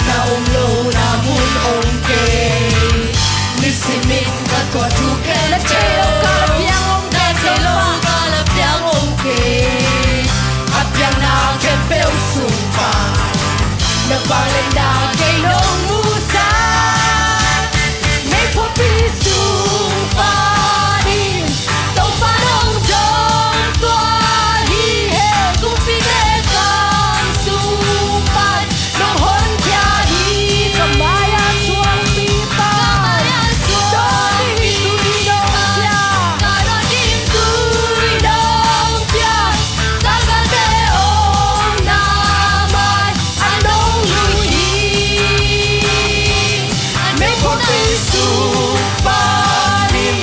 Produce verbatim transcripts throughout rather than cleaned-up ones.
Na om lohna mun om kei. Nisim in ka tua thu kei. Na thei lo ka la piang om kei. Na thei lo ka la piang om kei. A piangna khempeuh sung pan na vangliatna kei nong musak. Meikuapi sung panin Topa nong dong tua hi. He kumpite gam sung pan nong honkhia hi. Ka mai-a suangpi pan, ka mai-a suangpi pan, dawn ding tui dong khia, ka dawn ding tui dong khia. Ka galte omna mai a nong lui hi. Meikuapi sung panin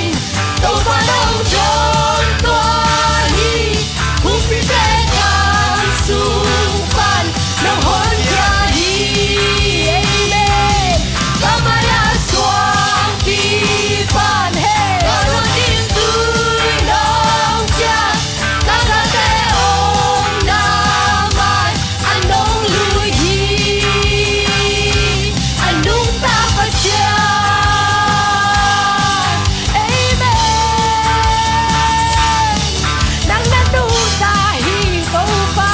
Topa nong dong tua hi. Kumpite gam sung pan nong honkhia hi. Amen. Ka mai-a suangpi pan, he, ka dawn ding tui dong khia, ka galte omna mai a nong lui hi. A nungta Pasian, amen. Nang na nungta hi Topa.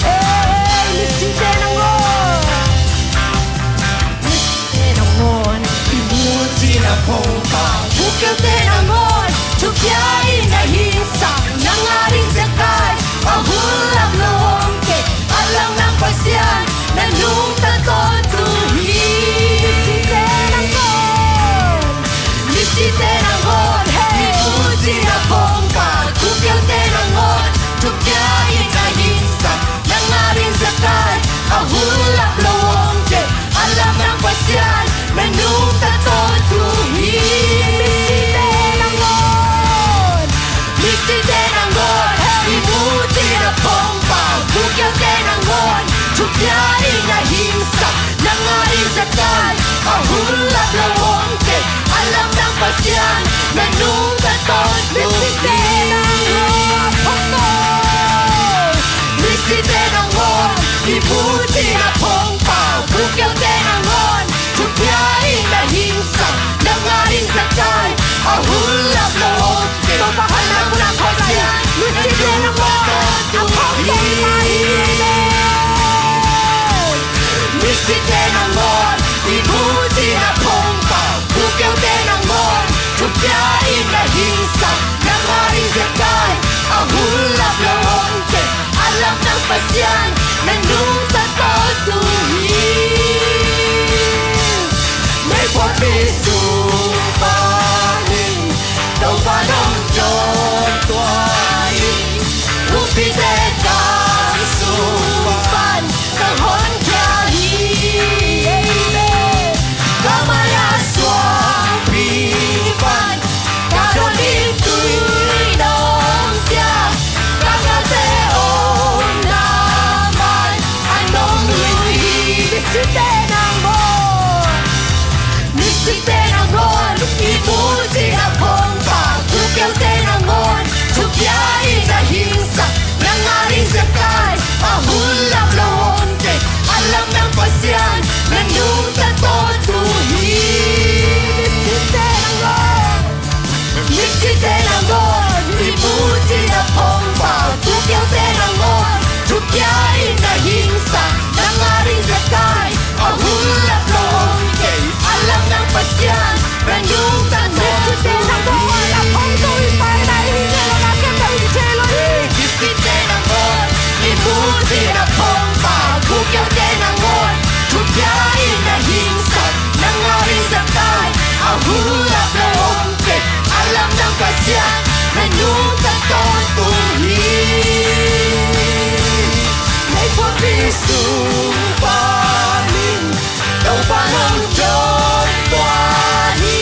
Ei, misite nangawn, misite nangawn i mucihna phungpau, bukeute nangawn thukhia in na hingsak. Nang ading zekai a hun lap lo om kei. A lamdang Pasian na nungta tawntung hi. Misite nangawn, misite nangawn, he, i mucihna phungpau, bukeute nangawn thukhia in na hingsak. Nang ading zekai a hun lap lo om kei. A lamdang Pasian na nungta tawntung hi. Misite nangawn, misite nangawn, he, i mucihna phungpau, bukeute nangawn thukhia in na hingsak. Nang ading zekai a hun lap lo om kei. A lamdang Pasian na nungta tawntung hi. Misite nangawn, misite nangawn i mucihna phungpau, bukeute nangawn thukhia in na hingsak. Nang ading zekai a hun lap lo om kei. Topa, a lamdang Pasian, misite nangawn a phungpau hi. Misite nangawn i mucihna phungpau, bukeute nangawn thukhia in na hingsak. Nang ading zekai a hun lap lo om kei. A lamdang Pasian na nungta tawntung hi. Meikuapi sung panin Topa nong dong tua hi. Kumpite gam sung pan nong honkhia hi. Amen. Ka mai-a suangpi pan ka dawn ding tui dong khia, ka galte omna mai a nong lui hi. Misite nangawn, misite nangawn i mucihna phungpau, bukeute nangawn thukhia in na hingsak. Nang ading zekai a hun lap lo om kei. A lamdang Pasian na nungta tawntung hi. Misite nangawn, misite nangawn i mucihna phungpau, bukeute nangawn thukhia in na hingsak. Nang ading zekai a hun lap lo om kei. A lamdang Pasian na nungta tawntung hi. Misite nangawn i mucihna phungpau, bukeute nangawn thukhia in na hingsak. Nang ading zekai a hun lap lo om kei. A lamdang Pasian na nungta tawntung hi. Meikuapi sung panin Topa nong dong tua hi.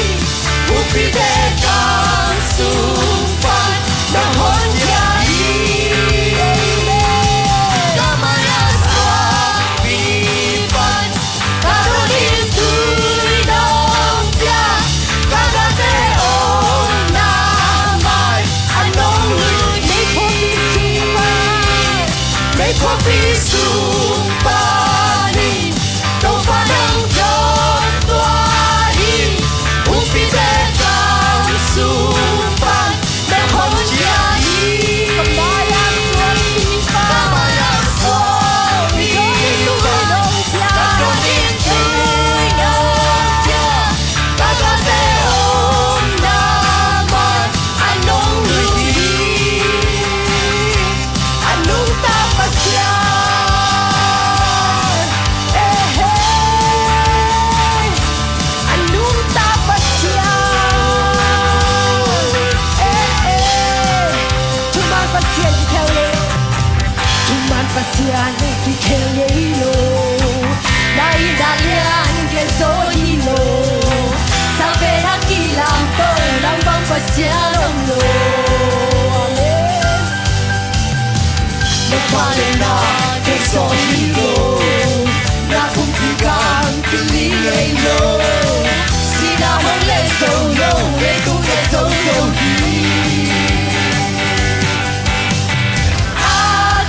A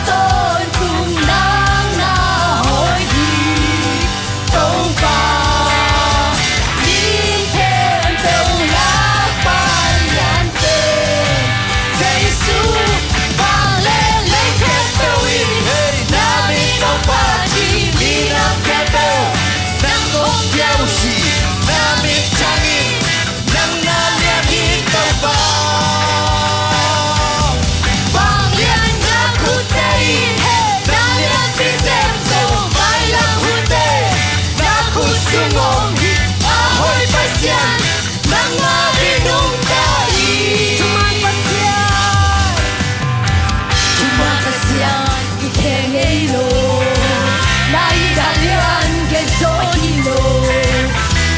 tawntung nang na hoih hi, Topa. Mi khempeuh lak Pahliante, Jesu, vanglian lei khempeuh in na min hong phat hi. Minam khempeuh nang kong pia uh hi, na min thang in, nang na lian hi Topa. Vanglian na khutte in na lianpi sem zo, mailam hunte na khut sung om hi. A hoih Pasian, nangmah in nungta hi. Thuman Pasian, thuman Pasian, i khe ngei lo, na i dalian gen zo hi lo.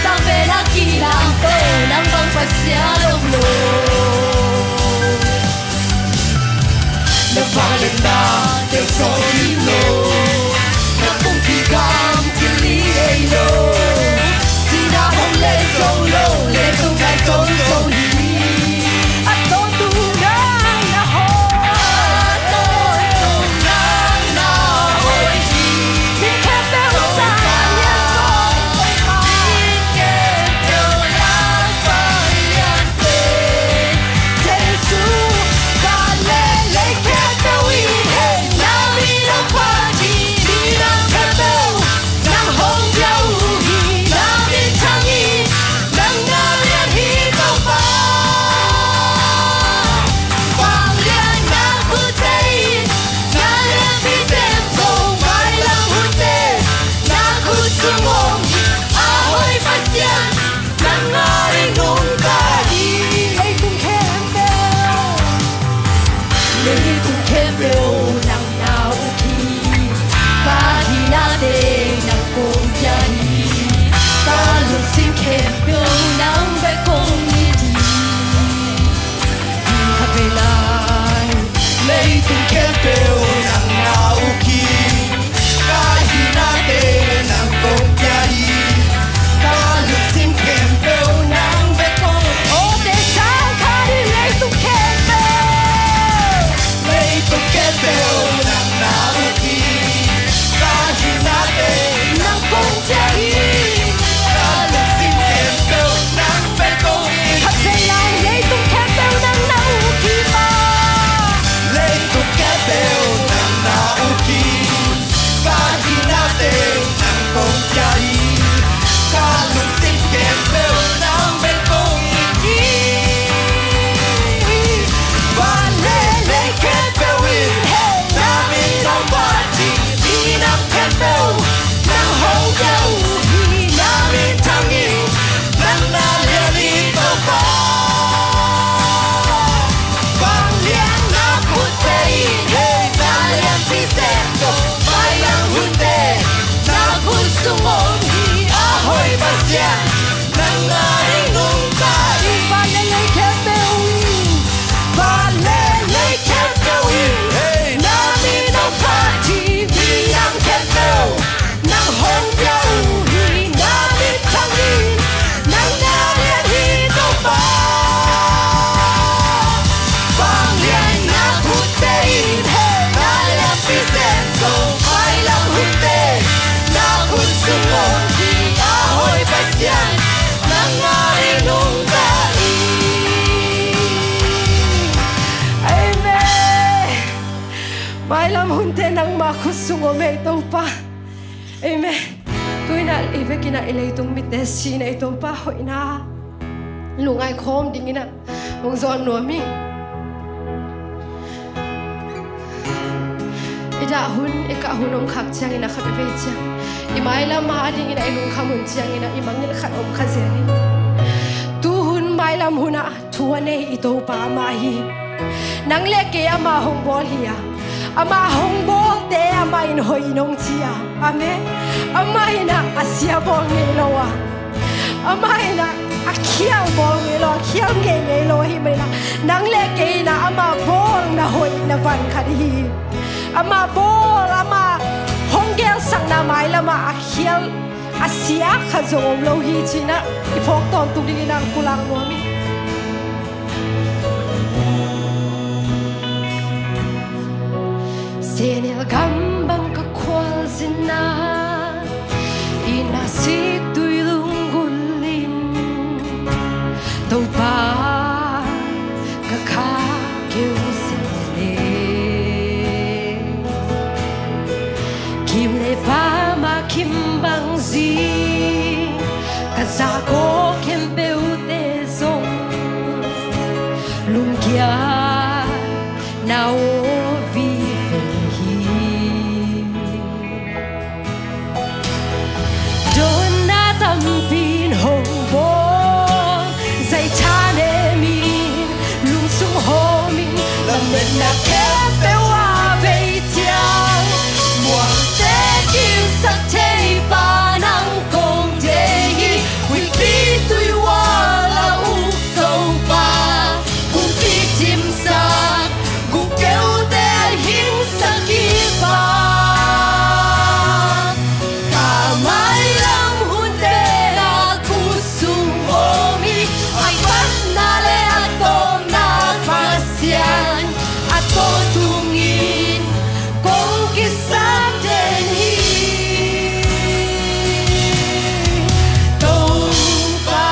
Sangpena kilang to, nang bang Pasian om lo. Na vangliatna gen zo hi lo, na pumpi gam kili ei lo. Sihna hong len zo lo, leitung nai zo zo hi. A tawntung nang na hoih, a tawntung nang na hoih hi. Mi khempeuh sa lian zo, mi khempeuh lak Pahlian Jesu, vanglian lei khempeuh in na min hong phat hi. Minam khempeuh nang hong pia uh hi, na min thang in, nang na lian hi Topa. Vanglian na khutte in na lianpi sem zo, mailam hunte na khut sung om hi. A hoih Pasian, nangmah in nungta hi. Leitung khempeuh, leitung khempeuh nang na uk hi. Ka hinate nang kong pia hi. Ka lungsim khempeuh nang bek kong it hi. Ka vei lai, leitung khempeuh nang na uk hi. Ka hinate nang kong pia hi. Ka lungsim khempeuh nang bek kong. Aw, te sang kha ding, leitung khempeuh, leitung khempeuh nang na uk hi. Ka hinate nang kong pia hi. Ka lungsim khempeuh nang bek kong it hi. Ka vei lai, leitung khempeuh nang na uk hi maw. Leitung khempeuh nang na uk hi. Ka hinate nang kong pia hi. Ka lungsim khempeuh nang bek kong it hi. Van le lei khempeuh in na min hong phat hi. Minam khempeuh nang hong pia uh hi, na min thang in, nang na lian hi Topa. Vanglian na khutte in na lianpi sem zo, mailam hunte na khut sung om hi. A hoih Pasian, nangmah in nungta hi. Van le lei khempeuh in, van le lei khempeuh in na min hong phat hi. Minam khempeuh nang hong pia uh hi, na min thang in, nang na lian hi Topa. Vanglian na khutte in na lianpi sem zo, mailam hunte na khut sung om hi. A hoih Pasian, nangmah in nungta hi. Amen. Mailam hunte nangmah khut sung om hi Topa. Amen. Tu-in ah i vekin ah i leitung mitte sin ah i Topa hoihna lungngai khawm dingin ah hong zawn nuam hi. I dah hun, i kah hun om khak ciangin ah khat vei ciang i mailam a dingin ah i lungkham hun ciangin ah i mangngilh khat om kha zel hi. Tu hun mailam hun ah thu a nei i Topa amah hi. Nang le kei amah hong bawl hi a, amah hong bawlte amah in hoih in hong ci a. Amen. Amah in ah a sia bawl ngei lo a, amah in ah a khial bawl ngei lo, a khial ngei ngei lo ahih manin ah nang le kei in ah amah bawlna hoihna van khat hi. Amah bawl, amah hong gelsakna mailam ah a khial A sia khat zong om lo hi ci-in ah i phawk tawntung dingin ah kong lak nuam hi. Sehnel gam bang ka khualzin a, i nasik tui lunggulh in Topa ka kha keu zel e. Kim le pam a kim bang zin ka zak aw khempeuhte zong lungkiat na aw vive hi. Dawnna tampi in hong bawl, zaithanem in lungsung hawm in, lametna khempeuh a vei ciang muakte kilsak thei Pa nang kong deih hi. Huihpi tuihual a uk Topa, kumpi cimsak, gukkeute a hingsak i Pa, ka mailam hunte na khutsung om hi. A panna le a tawpna Pasian, a tawntungin kong kisam den hi. Topa,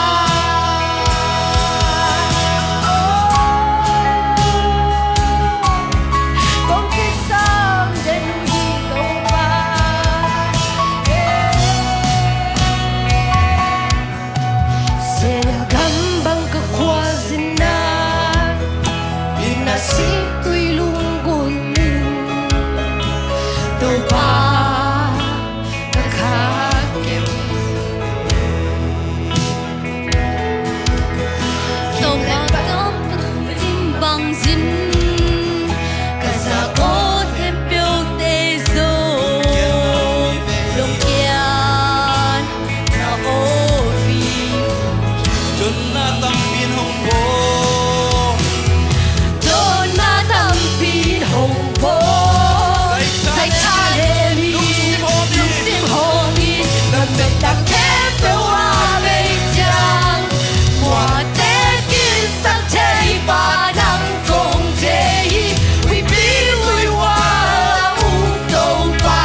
kong kisam den hi Topa. Sehnel gam bang ka khualzin a, i nasik tui lunggulh in Topa ka kha keu. Topa kam bang zin ka zak aw khempeuhte zong lungkiat na aw vive hi. Dawnna tampi in hong bawl, dawnna tampi in hong bawl, zaithanem in lungsim hawm in, lametna khempeuh a vei ciang muakte kilsak thei Pa nang kong deih hi. Huihpi tuihual a uk Topa,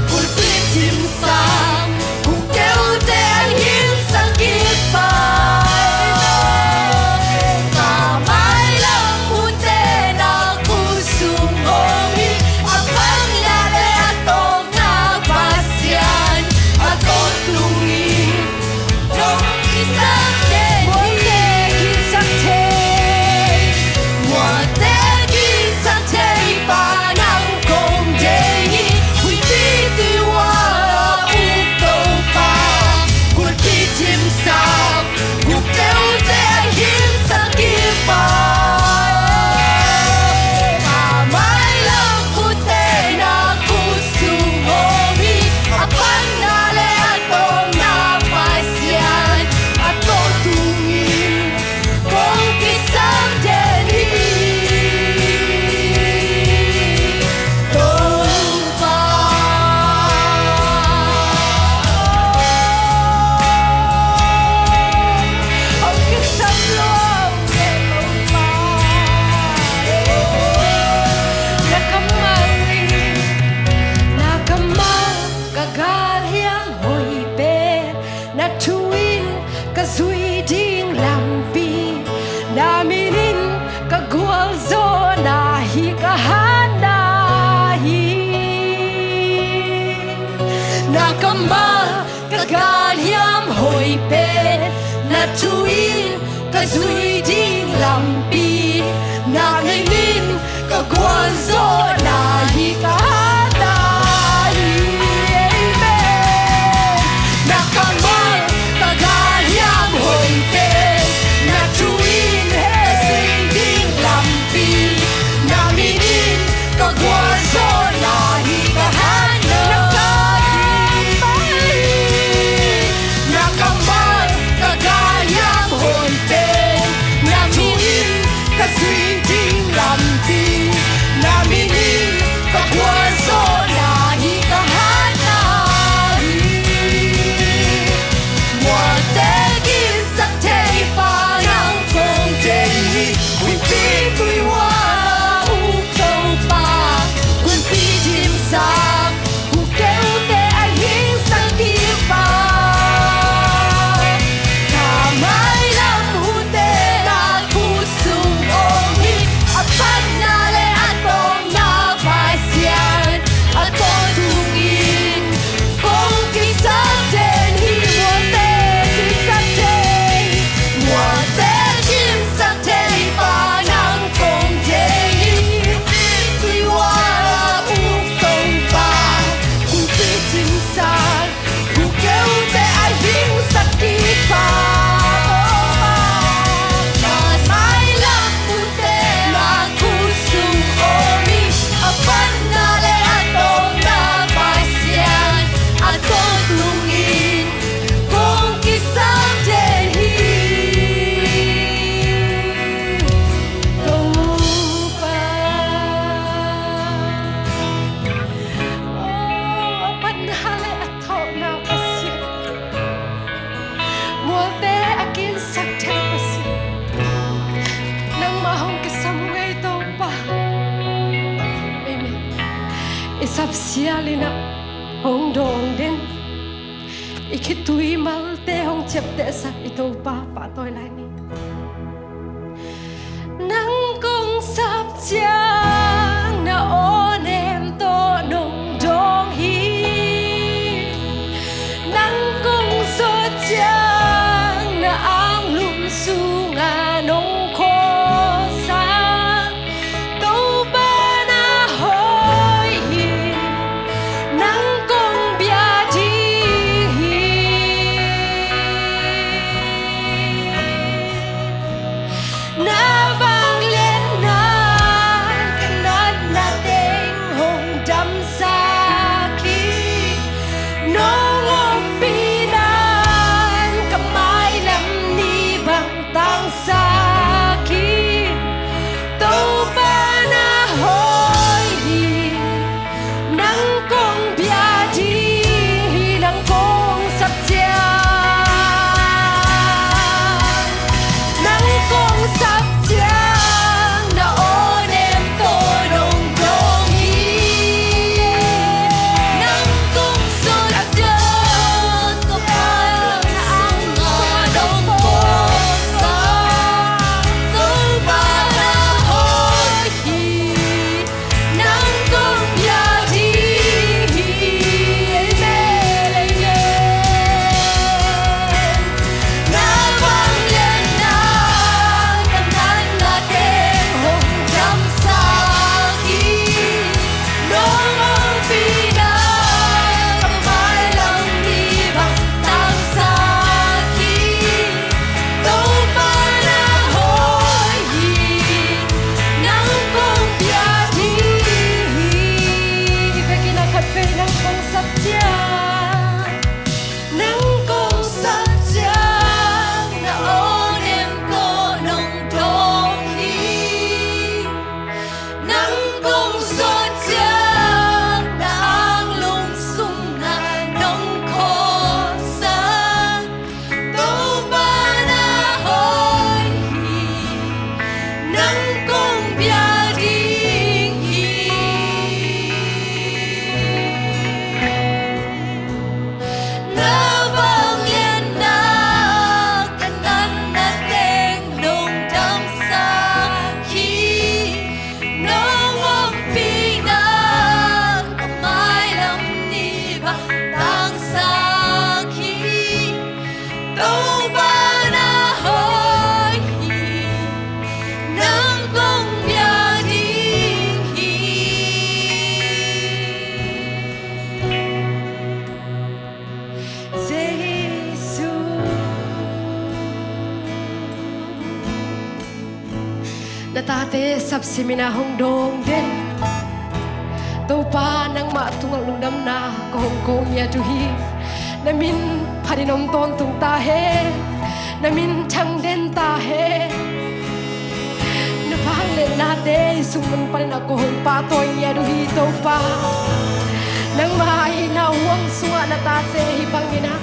kumpi cimsak, gukkeute a hingsak i Pa, ka mailam hunte na khutsung om hi. A panna le a tawpna Pasian, a tawntungin kong kisam den hi. Muakte kilsak thei, muakte kilsak thei Pa nang kong deih hi. Huihpi tuihual a uk Topa, kumpi cimsak, gukkeute a hingsak i Pa, ka mailam hunte na khutsung om hi. A panna le a tawpna Pasian, a tawntungin kong kisam den hi Topa. Hong kisam lua ung e Topa. Na kammal in, na kammal ka galhiam hoih pen, na thu in ka zui ding lampi, na min in ka gualzawhna hi ka hatna hi. Na kammal ka galhiam hoih pen, na thu in ka zui ding lampi, na min in ka gualzawhna hi ka hatna hi. Amen. Na kammal ka galhiam hoih pen, na thu in ka zui ding lampi, na min in ka gualzawhna hi ka hatna hi. Na kammal ka galhiam hoih pen, na thu in ka zui ding lampi, na min in Sapsial in ah hong dawng den, i khitui malte hong ciaptehsak i Topa pahtawi lai ni. Nang kong sap ciang na aw nem tawh nong dawng hi. Nang kong zawt ciang na anglum sungah nong khawlsak. Topa na hoih hi, nang kong bia ding hi. Na vangliatna ka natna teng hong damsak hi. Nong ompihna ka mailam ni bang tangsak hi. Topa na hoih hi, nang kong bia ding hi. Nang kong sap ciang, nang kong sap ciang na aw nem tawh nong dawng hi. Nang kong sap ciang Topa na hoih hi, nang kong bia ding hi. Hi vekin a khat vei nang kong sap ciang, nang kong sap ciang na aw nem tawh nong dawng hi. Nang kong zawt ciang na anglum sungah nong khawlsak. Topa na hoih hi, nang kong bia ding hi. Na vangliatna ka natna teng nong damsak hi. Nong ompihna ka mailam ni bang tangsak hi. Topa na hoih hi, nang kong bia ding hi. Jesu. Na tate sapsimin ah hong dawng den. Topa nangmah tungah lungdamna ka hong ko ngiat uh hi. Na min phatin om tawntung ta hen. Na min thang den ta hen. Na vangliatnate i sung mun panin ah ka hong pahtawi ngiat uh hi Topa. Nangmah i na huang sungah na tate hi bangin ah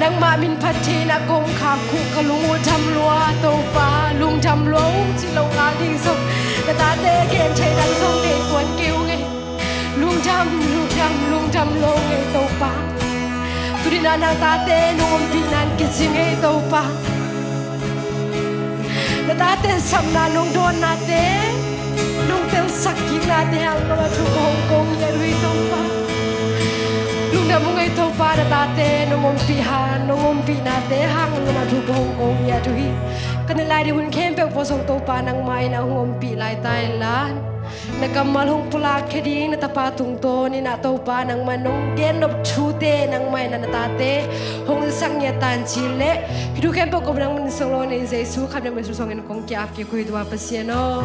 nangmah min phat thei-in ah kong khak uh ka lung uh dam lua Topa, lungdam lua ung cih lo ngal ding zong na tate gen thei dan zong nei tuan kei ung ei. Lungdam, lungdam, lungdam lua ung ei Topa. Tuni-in ah na tate nong ompihna in kicing ei Topa. Na tate sapna nong dawnnate, nong telsak kiknate hang nong a thu kong kong ngiat uh hi Topa. Lungdam ung ei Topa, na tate nong ompih hang, nong ompihnate hang nong a thu kong kong ngiat uh hi. Ka ne lai ding hun khempeuh pawh zong Topa nangmah in ah hong ompih lai ta in la. Na kammal hong pulak khia ding na tapa tungtawnin ah Topa nangmah nong gen nop thute nangmah in ah na tate hong sak ngiat ta in ci leh hih thu khempeuh kong nang min song lo ning Jesu kham nang min song songin kong ki-ap kik uh hi tua Pasian aw.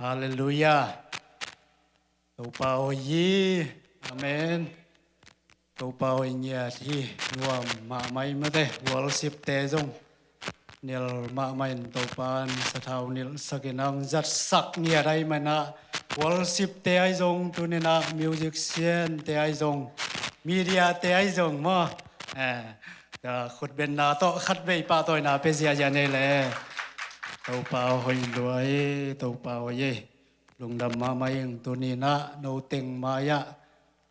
Halleluiah. Topa hoih hi. Amen. Topa hoih ngiat hi. Nuam mahmah hi mate. Worship te zong nilh mahmah in Topa in sathau nilhsak in hong zatsak ngiat ahih manin ah, worship te ahi zong, tuni-in ah musician te ahi zong, media te ahi zong maw, eh, ka khutbenna tawh khatvei pahtawina pia ziahziah ni leh, Topa hoih lua hi. Topa hoih hi. Lungdam mahmah ing. Tuni-in ah no teng mai-ah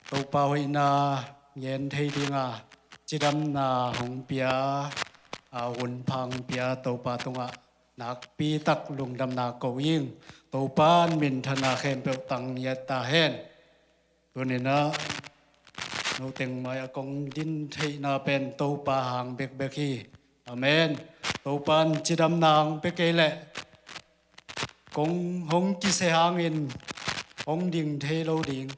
Topa hoihna gen thei dinga cidamna hong pia, a, hunpha hong pia Topa tungah nakpi tak lungdamna ko ing. Topa in minthanna khempeuh tang ngiat ta hen. Tuni-in ah no teng mai-ah kong din theihna pen Topa hang bekbek hi. Amen. Topa in cidamna hong pia kei leh kong hong kisia hangin hong ding thei lo ding,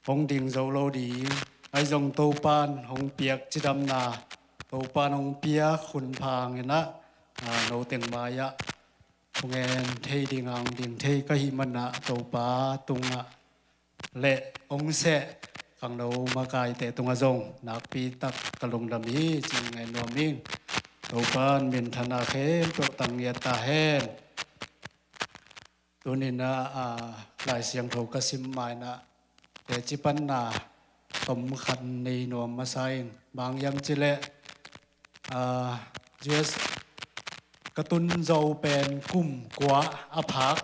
hong ding zo lo ding. Ahi zong Topa in hong piak cidamna, Topa in hong piak hunpha hangin ah, a, no teng mai-ah hong en thei ding, hong ding thei ka hih manin ah Topa tungah le hong seh khangno makaite tungah zong nakpi tak ka lungdam hi ci-in ngai nuam ing. Topa in minthanna khempeuh tang ngiat ta hen. Tuni-in ah, a, Lai Siangtho ka sim ma-in ah teci panna tomkhat nei nuam masa ing. Bang hiam cih leh, a, U S ka tun zawh pen kum kua a phak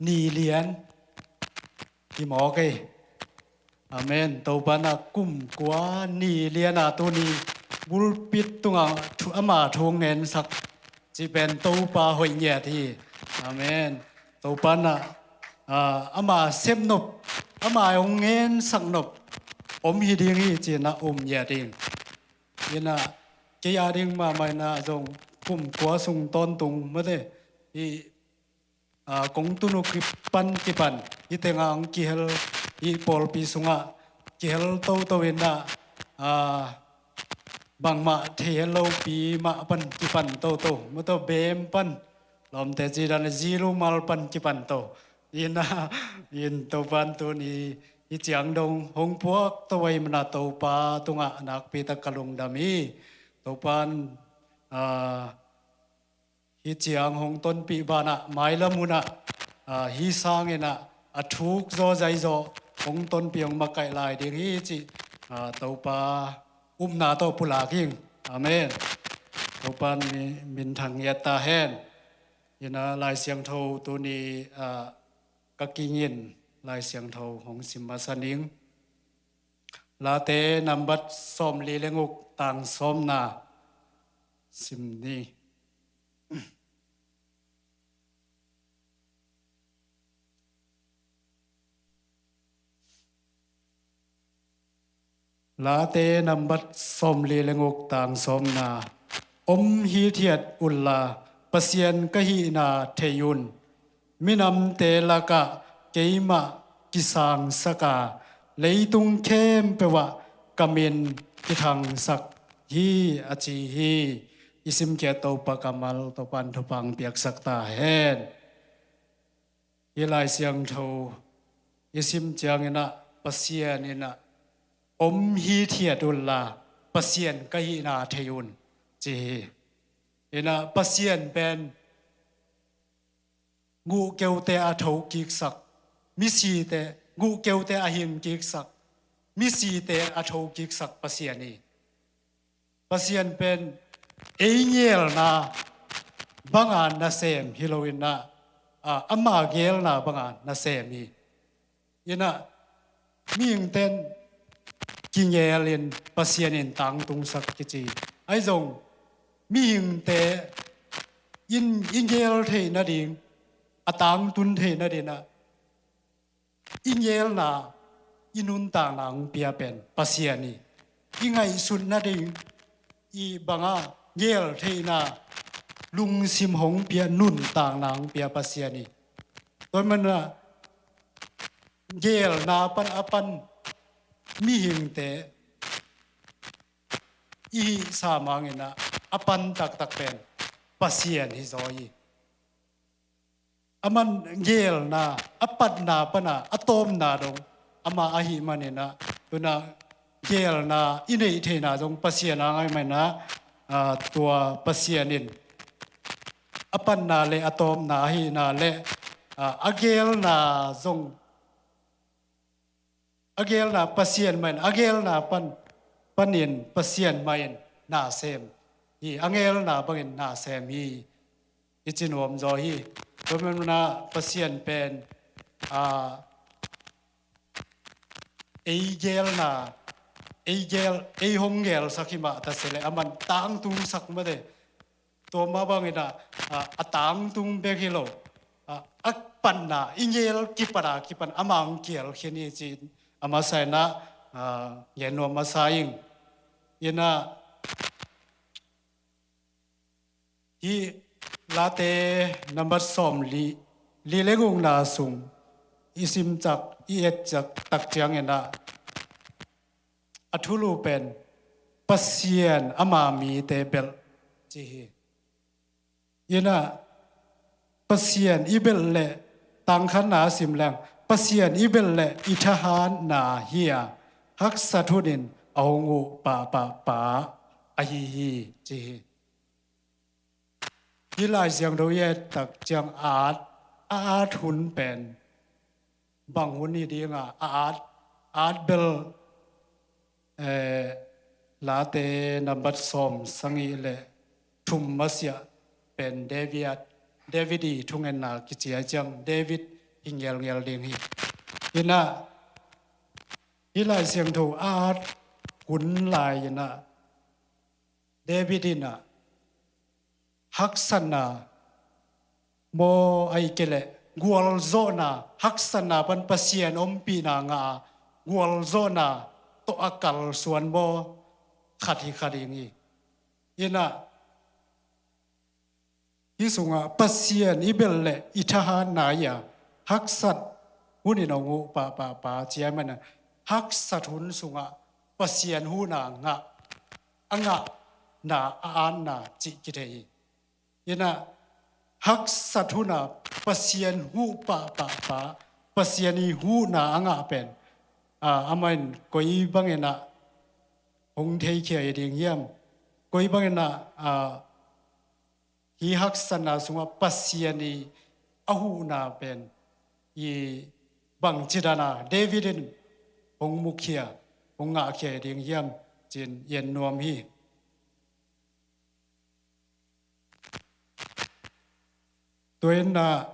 ni lian hi mawk ei. Amen. Topa in ah kum kua ni lian a tuni pulpit tungah thu, ama thu ngensak cih pen Topa hoih ngiat hi. Amen. Topa in ah, a, ama sepnop, ama hong ngensak nop om hi ding hi ci-in ah um ngiat ing. Ina, kei a ding mahmah in ah zong kum kua sung tawntung mate, i, a, kong tun uh kipan kipan, i tengah hong kihel, i pawlpi sungah kihel toto in ah, a, bangmah thei het lopi mah pan kipan toto, mate, bem pan, lawmte ci dan zilumal pan kipan to. Ina, in Topa in tuni hih ciang dong hong puak to ahih manin ah Topa tungah nakpi tak ka lungdam hi. Topa in, a, hih ciang hong tonpih banah mailam hun ah, a, hih sangin ah a thuk zaw zai zaw hong tonpih hong makaih lai ding hi cih, a, Topa upna tawh pulak ing. Amen. Topa in mi, minthang ngiat ta hen. Ina, Lai Siangtho tuni, a, ka kingin Lai Siangtho hong sim masa ning. Late nambat sawmli le guk, tang sawmna sim ni. Late nambat sawmli le guk, tang sawmna. Om hithiat unla, Pasian ka hihna thei un. Minamte lakah keimah kisangsak a, leitung khempeuh ah ka min kithangsak hi, a ci hi. I simkhiat Topa kammal, Topa in thupha hong piaksak ta hen. Hih Lai Siangtho i sim ciangin ah Pasian in ah, om hithiat unla, Pasian ka hihna thei un, ci hi. Ina, Pasian pen guhkeute a thokiksak, misite, guhkeute a hingkiksak, misite a thokiksak Pasian hi. Pasian pen ei ngelna banga nasem hi loin ah, a, ama gelna banga nasem hi. Ina, mihingte in kingelin Pasian in tangtungsak kici. Ahi zong mihingte in i ngel theih nading, a tangtun theih nading ah, i ngelna, i nuntakna hong pia pen Pasian hi. I ngaihsut nading, i banga ngel theihna, lungsim hong pia, nuntakna hong pia Pasian hi. Tua manin ah, gelna pan a pan mihingte i hih sam hangin ah, a pan taktak pen Pasian hi zaw hi. a man geelna, a patna pana a tawpna dong ama ahih maninah, tunah geelna i neih theihna zong Pasian a ngai maninah, aa, tua Pasian in a patna le a tawpna ahihna le, aa, a geelna zong, a geelna Pasian mah in, a geelna pan, panin Pasian mah in na sem hi, a geelna bangin na sem hi, i ci nuam zaw hi. Tua manah Pasian pen, aa, ei geelna, ei geel, ei hong geelsak hi mah ta se le, a man tangtungsak mate. Tua mah banginah, a, a tangtung bek hi lo, a, a patna, i geel kipata kipan ama hong kiel khin hi ci-in a masa inah, a, gen nuam masa ing. Inah, hih Late nambat sawm li, li le gukna sung i simcak, i etcak tak cianginah, a thulu pen Pasian ama mite belh ci hi. Inah Pasian i belh leh, tangkhatna a sim leng, Pasian i belh leh i thahatna hi-a, haksat hunin a hong uh pahpahpa ahi hi ci hi. Hih Lai Siangtho i et tak ciang a at, a at hun pen bang hun hi dinga, a at, a at bel, eh, Late nambat sawm sagih le thum masiah pen David, David i thungetna kici a ciang David hi ngelngel ding hi. Inah hih Lai Siangtho a at hun lai inah David inah haksatna maw, ahih kei leh gualzawhna, haksatna pan Pasian ompihna ngah a, gualzawhna tawh a kalsuan maw, khat hi kha ding hi. Inah hih sungah Pasian i belh leh i thahatna hi-a, haksat hunin hong uh pahpahpa ci ahih manin, haksat hun sungah Pasian huhna ngah, a ngahna, a atna cih kithei hi. Inah haksat huna Pasian huh pahpahpa, Pasian i huhna a ngah pen, a, amah in koi banginah hong theikhia hi ding hiam? Koi banginah, a, hih haksatna sungah Pasian i a huhna pen i bangci dana David in hong mukhia, hong ngahkhia hi ding hiam ci-in i en nuam hi. Tua inah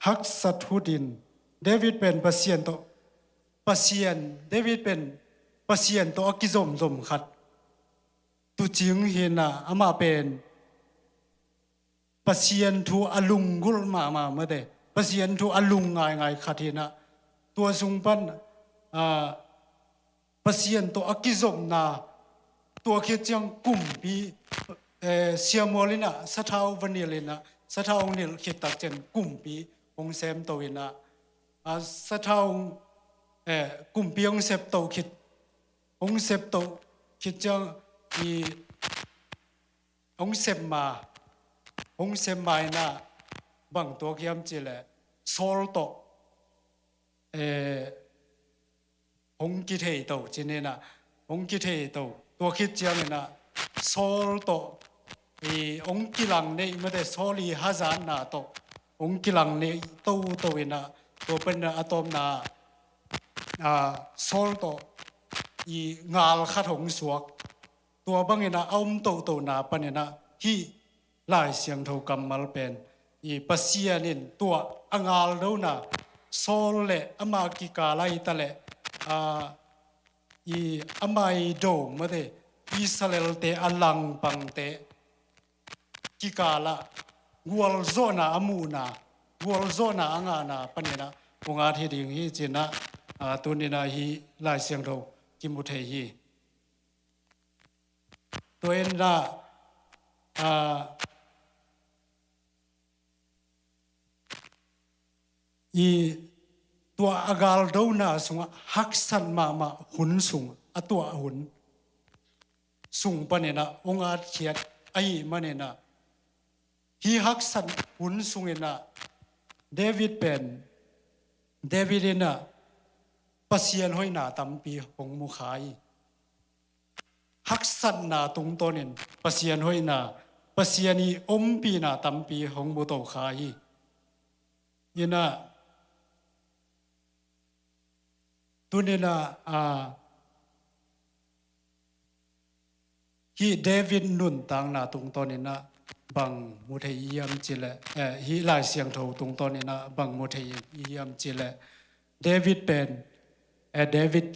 haksat hunin David pen Pasian tawh, Pasian, David pen Pasian tawh a kizomzom khat tuucing hi inah, amah pen Pasian thu a lunggulh mahmah mate, Pasian thu a lung ngaingai khat hi inah, tua sung pan, a, Pasian tawh a kizopna, tua khit ciang kumpi, eh, siamual inah sathau va nilh inah, sathau hong nilh khit tak ciang kumpi hong semto inah, a, sathau, eh, kumpi hong septo khit, hong septo khit ciang i hong sem ma, hong sem ma inah bang tuak hiam cih leh Saul tawh, eh, hong kitheito ci-in inah, hong kitheito. Tua khit cianginah Saul tawh i hong kilang neih mate, Saul i hazatna tawh hong kilang neih toto inah, tua panin a tawpna, a, Saul tawh i ngal khat hong suak. Tua banginah a om totona paninah hih Lai Siangtho kammal pen i Pasian in tua a ngaldona Saul le ama kikal a hi ta leh, a, i ama i do mate, Israel-te a langpangte kikalah gualzawhna a muhna, gualzawhna a ngahna paninah hong at hi ding hi ci-inah, a, tuninah hih Lai Siangtho kimu thei hi. Tua inah, a, i tua a galdona sungah haksat mahmah hun sung, a tuah hun sung paninah hong atkhiat ahih maninah, hih haksat hun sunginah David pen, David in ah Pasian hoihna tampi hong mu kha hi. Haksatna tungtawnin Pasian hoihna, Pasian i ompihna tampi hong mu to kha hi. In ah, tuni in ah, a, hih David nuntakna tungtawnin ah bang mu thei i hiam cih leh, eh, hih Lai Siangtho tungtawnin ah bang mu thei i hiam cih leh, David pen, eh, David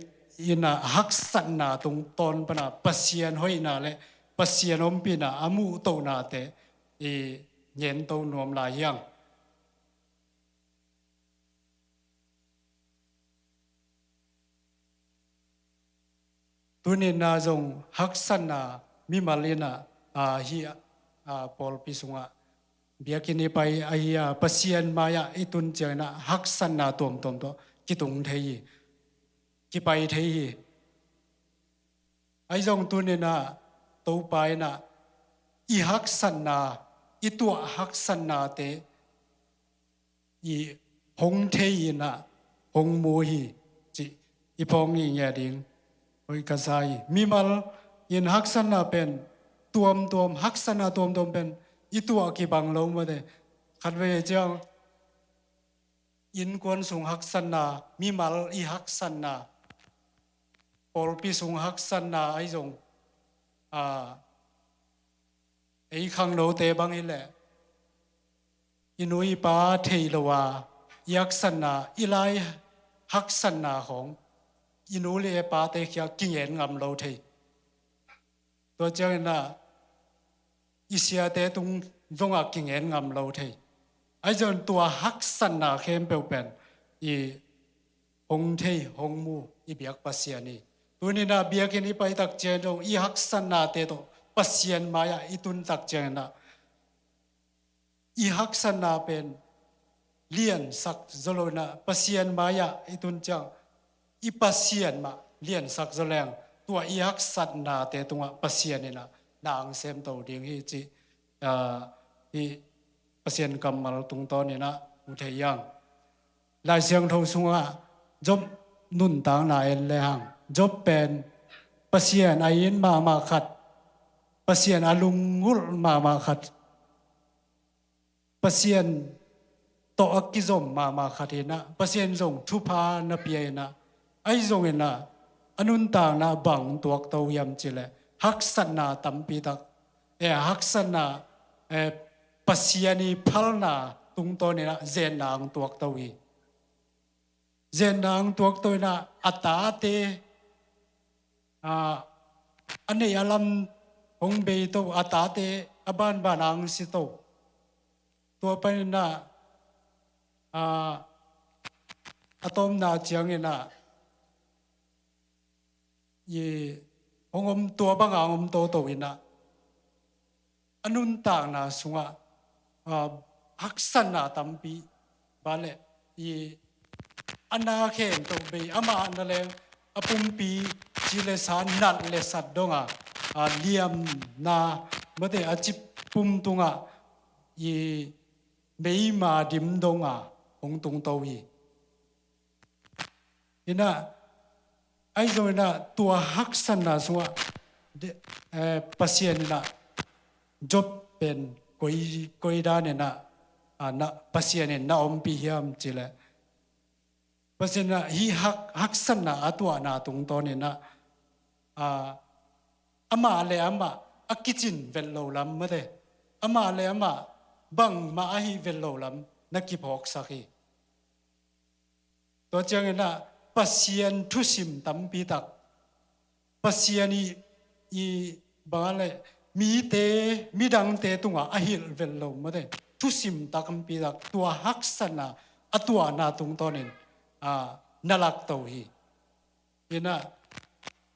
in ah haksatna tungtawn pan ah Pasian hoihna le Pasian ompihna a muh tohnate i gen to nuam lai hi hang. Tuni in ah zong haksatna, mimal in ah, a, hih, a, pawlpi sungah, biakinn i pai ahi a, Pasian mai-ah i tun ciangin ah haksatna tuamtuam tawh kitung thei hi, kipai thei hi. Ahi zong tuni in ah Topa in ah i haksatna, i tuah haksatnate i hong thei in ah hong mu hi cih i phawk ngitnget ding hoih ka sa hi. Mimal in haksatna pen tuamtuam, haksatna tuamtuam pen i tuah kibang lo mate. Khatvei ciang innkuan sung haksatna, mimal i haksatna, pawlpi sung haksatna ahi zong, a, ei khangnote bang hi leh i nu i pa thei lo a i haksatna, i lai haksatna khawng i nu le i pate kiang kingen ngam lo thei. Tua ciangin ah i siate tung zongah kingen ngam lo thei. Ahi zong tua haksatna khempeuh pen i hong thei, hong mu i biak Pasian hi. Tuni in ah biakinn i pai tak ciang zong i haksatnate tawh Pasian mai-ah i tun tak ciangin ah i haksatna pen liansak zaw lo in ah Pasian mai-ah i tun ciang i Pasian mah liansak zaw leng tua i haksatnate tungah Pasian in ah na ang semto ding hi cih, a, hih Pasian kammal tungtawn in ah mu thei hi hang. Lai Siangtho sungah Job nuntakna en le hang, Job pen Pasian a it mahmah khat, Pasian a lunggulh mahmah khat, Pasian tawh a kizom mahmah khat hi in ah, Pasian zong thupha na pia hi in ah, ahi zongin ah a nuntakna bang tuakto hiam cih leh haksatna tampi tak, eh, haksatna, eh, Pasian i phalna tungtawn in ah zetna ang tuakto hi. Zetna ang tuakto in ah a tate, a, a neih a lam hong beito, a tate a banban ang sito. Tua panin ah, a, a tawpna ciangin ah i hong om, tua banga hong om toto in ah a nuntakna sungah, a, haksatna tampi, bang leh i a na khempeuh bei, amah na leng a pumpi ci le sa, nat le sat donga, a, liamna mate a cip pum tungah i meima dim donga hong tungto hi. In ah, ahi zongin ah tua haksatna sungah de, eh, Pasian in ah Job pen koi, koi dan in ah, a, na, Pasian in na ompih hiam cih leh, Pasian in ah hih hak, haksatna a tuahna tungtawn in ah, a, amah le amah a kicin vet lo lam mate, amah le amah bangmah ahi vet lo lam na kiphawksak hi. Tua ciangin ah Pasian thusim tampi tak, Pasian i, i bang leh mite, midangte tungah a hilh vet lo mate, thusim tampi tak, tua haksatna a tuahna tungtawnin, a, na lakto hi. In ah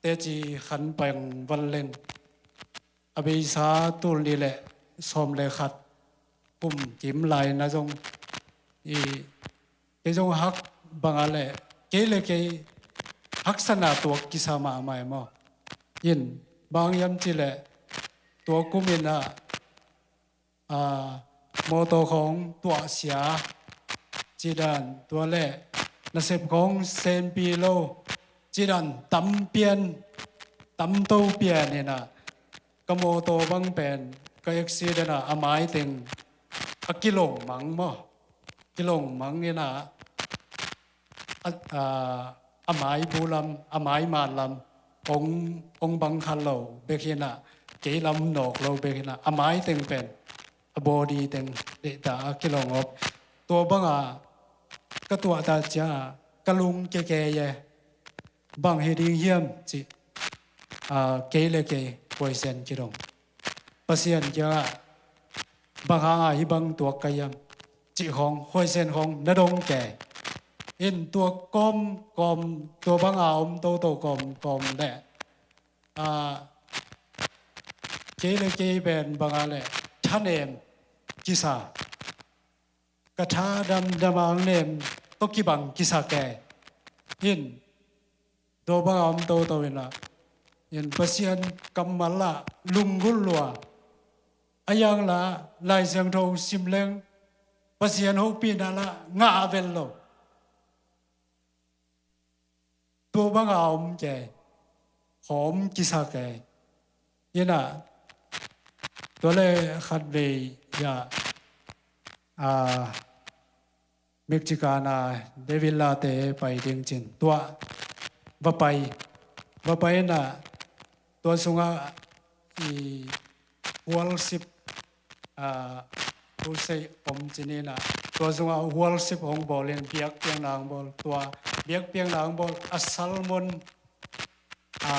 teci khan peng val leng, a beisa tul nih le sawm le khat kum kim lai na zong, i, kei zong hak banga le, kei le kei haksatna tuak kisa mahmah e maw. In, bang hiam cih leh tua kum in ah, a, mawtaw khawng tuahsia, Cidan tua le nasep khong senpi lo, cidan tampian tamto pian inah ka mawtaw bang pen ka accident ah a maiteng a kilong mang maw, kilong mang inah a, a, a mai bulam a mai matlam ong, ong bang khat lo bek hinah, kei lam nawk lo bek hinah a maiteng pen a body teng deihta a kilong op. Tua banga ka tuahta cianga ka lung keke ye, bang hi ding hiam cih, a, kei le kei question kidong. Pasian kiangah bang hanga hih bang tuak ka hiam cih khong question khong na dong kei in, tua kawm kawm tua banga om toto kawm kawm le, a, kei le kei pen banga le thanem kisa, ka tha damdama nem tawh kibang kisa kei in, tua banga om toto inah in Pasian kammal ah lunggulh lua, a yang la Lai Siangtho sim leng Pasian hopihna la ngah vel lo. Tua banga om kei, hawm kisa kei inah, tua le khatvei ya, a, Mexicana David Late pai ding cin tua va pai, va pai inah tua sungah i worship, a, crusade om cin inah tua sungah worship hong bawl in biakpiakna hong bawl, tua biakpiakna hong bawl a sermon, a,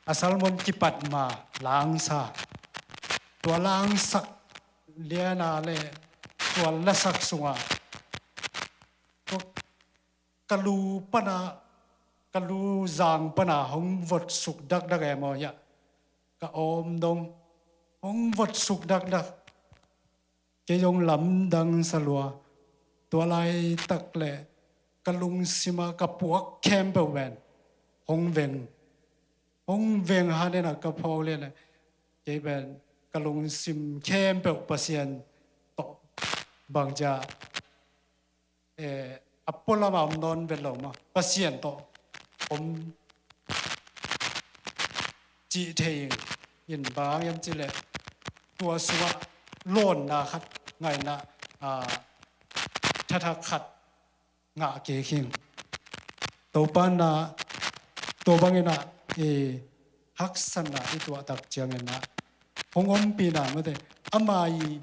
a sermon kipat ma langsa, tua langsak liana le tua lasak sungah tua ka lu pana, ka lu zang pana hong vot suk dakdak e maw hiah, ka awm dong hong vot suk dakdak. Kei zong lamdang sa lua, tua laitak le ka lungsima ka puak khempeuh pen hong veng, hong veng hanena ka phawk lian le kei pen ka lungsim khempeuh Pasian tawh bangcia, eh, a pualama om nawn vet lo maw, Pasian tawh om cih thei in, bang hiam cih leh tua sungah lawnna khat, ngaihna, ah, thathak khat ngah kik hing. Topa na, tua bangin ah, eh, haksatna i tuahtak ciangin ah hong ompihna mate, ama i,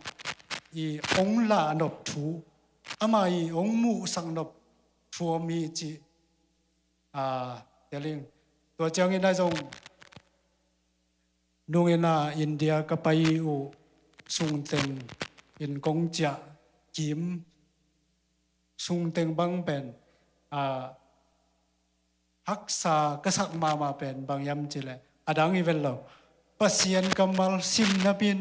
i hong lahnop thu, ama i hong muhsak nop thu om hi cih, ah, tel ing. Tua ciangin ah zong nungin ah India ka pai uh sungteng in kong ciah kim sungteng bang pen, ah, haksa ka sak mahmah pen bang hiam cih leh a dang hi vet lo. Pasian kammal sim napin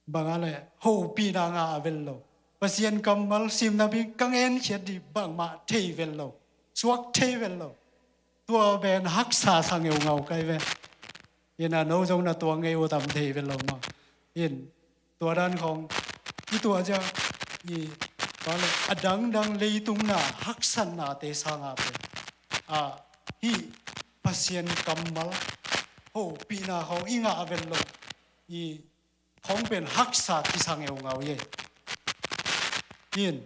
bang a le hopihna ngah a vet lo. Pasian kammal sim napin ka ngenkhiat dih bangmah thei vet lo, suak thei vet lo. Tua pen haksa sa ngeungau kai ve. Ina no zong na tua ngei uh tam thei vet lo maw. In tua dan khong i tuah ciang i, tua le a dangdang leitung na haksatnate sanga pen, ah, hih Pasian kammal hopihna khong i ngah a vet lo i khong pen haksa kisa ngeungau ye. In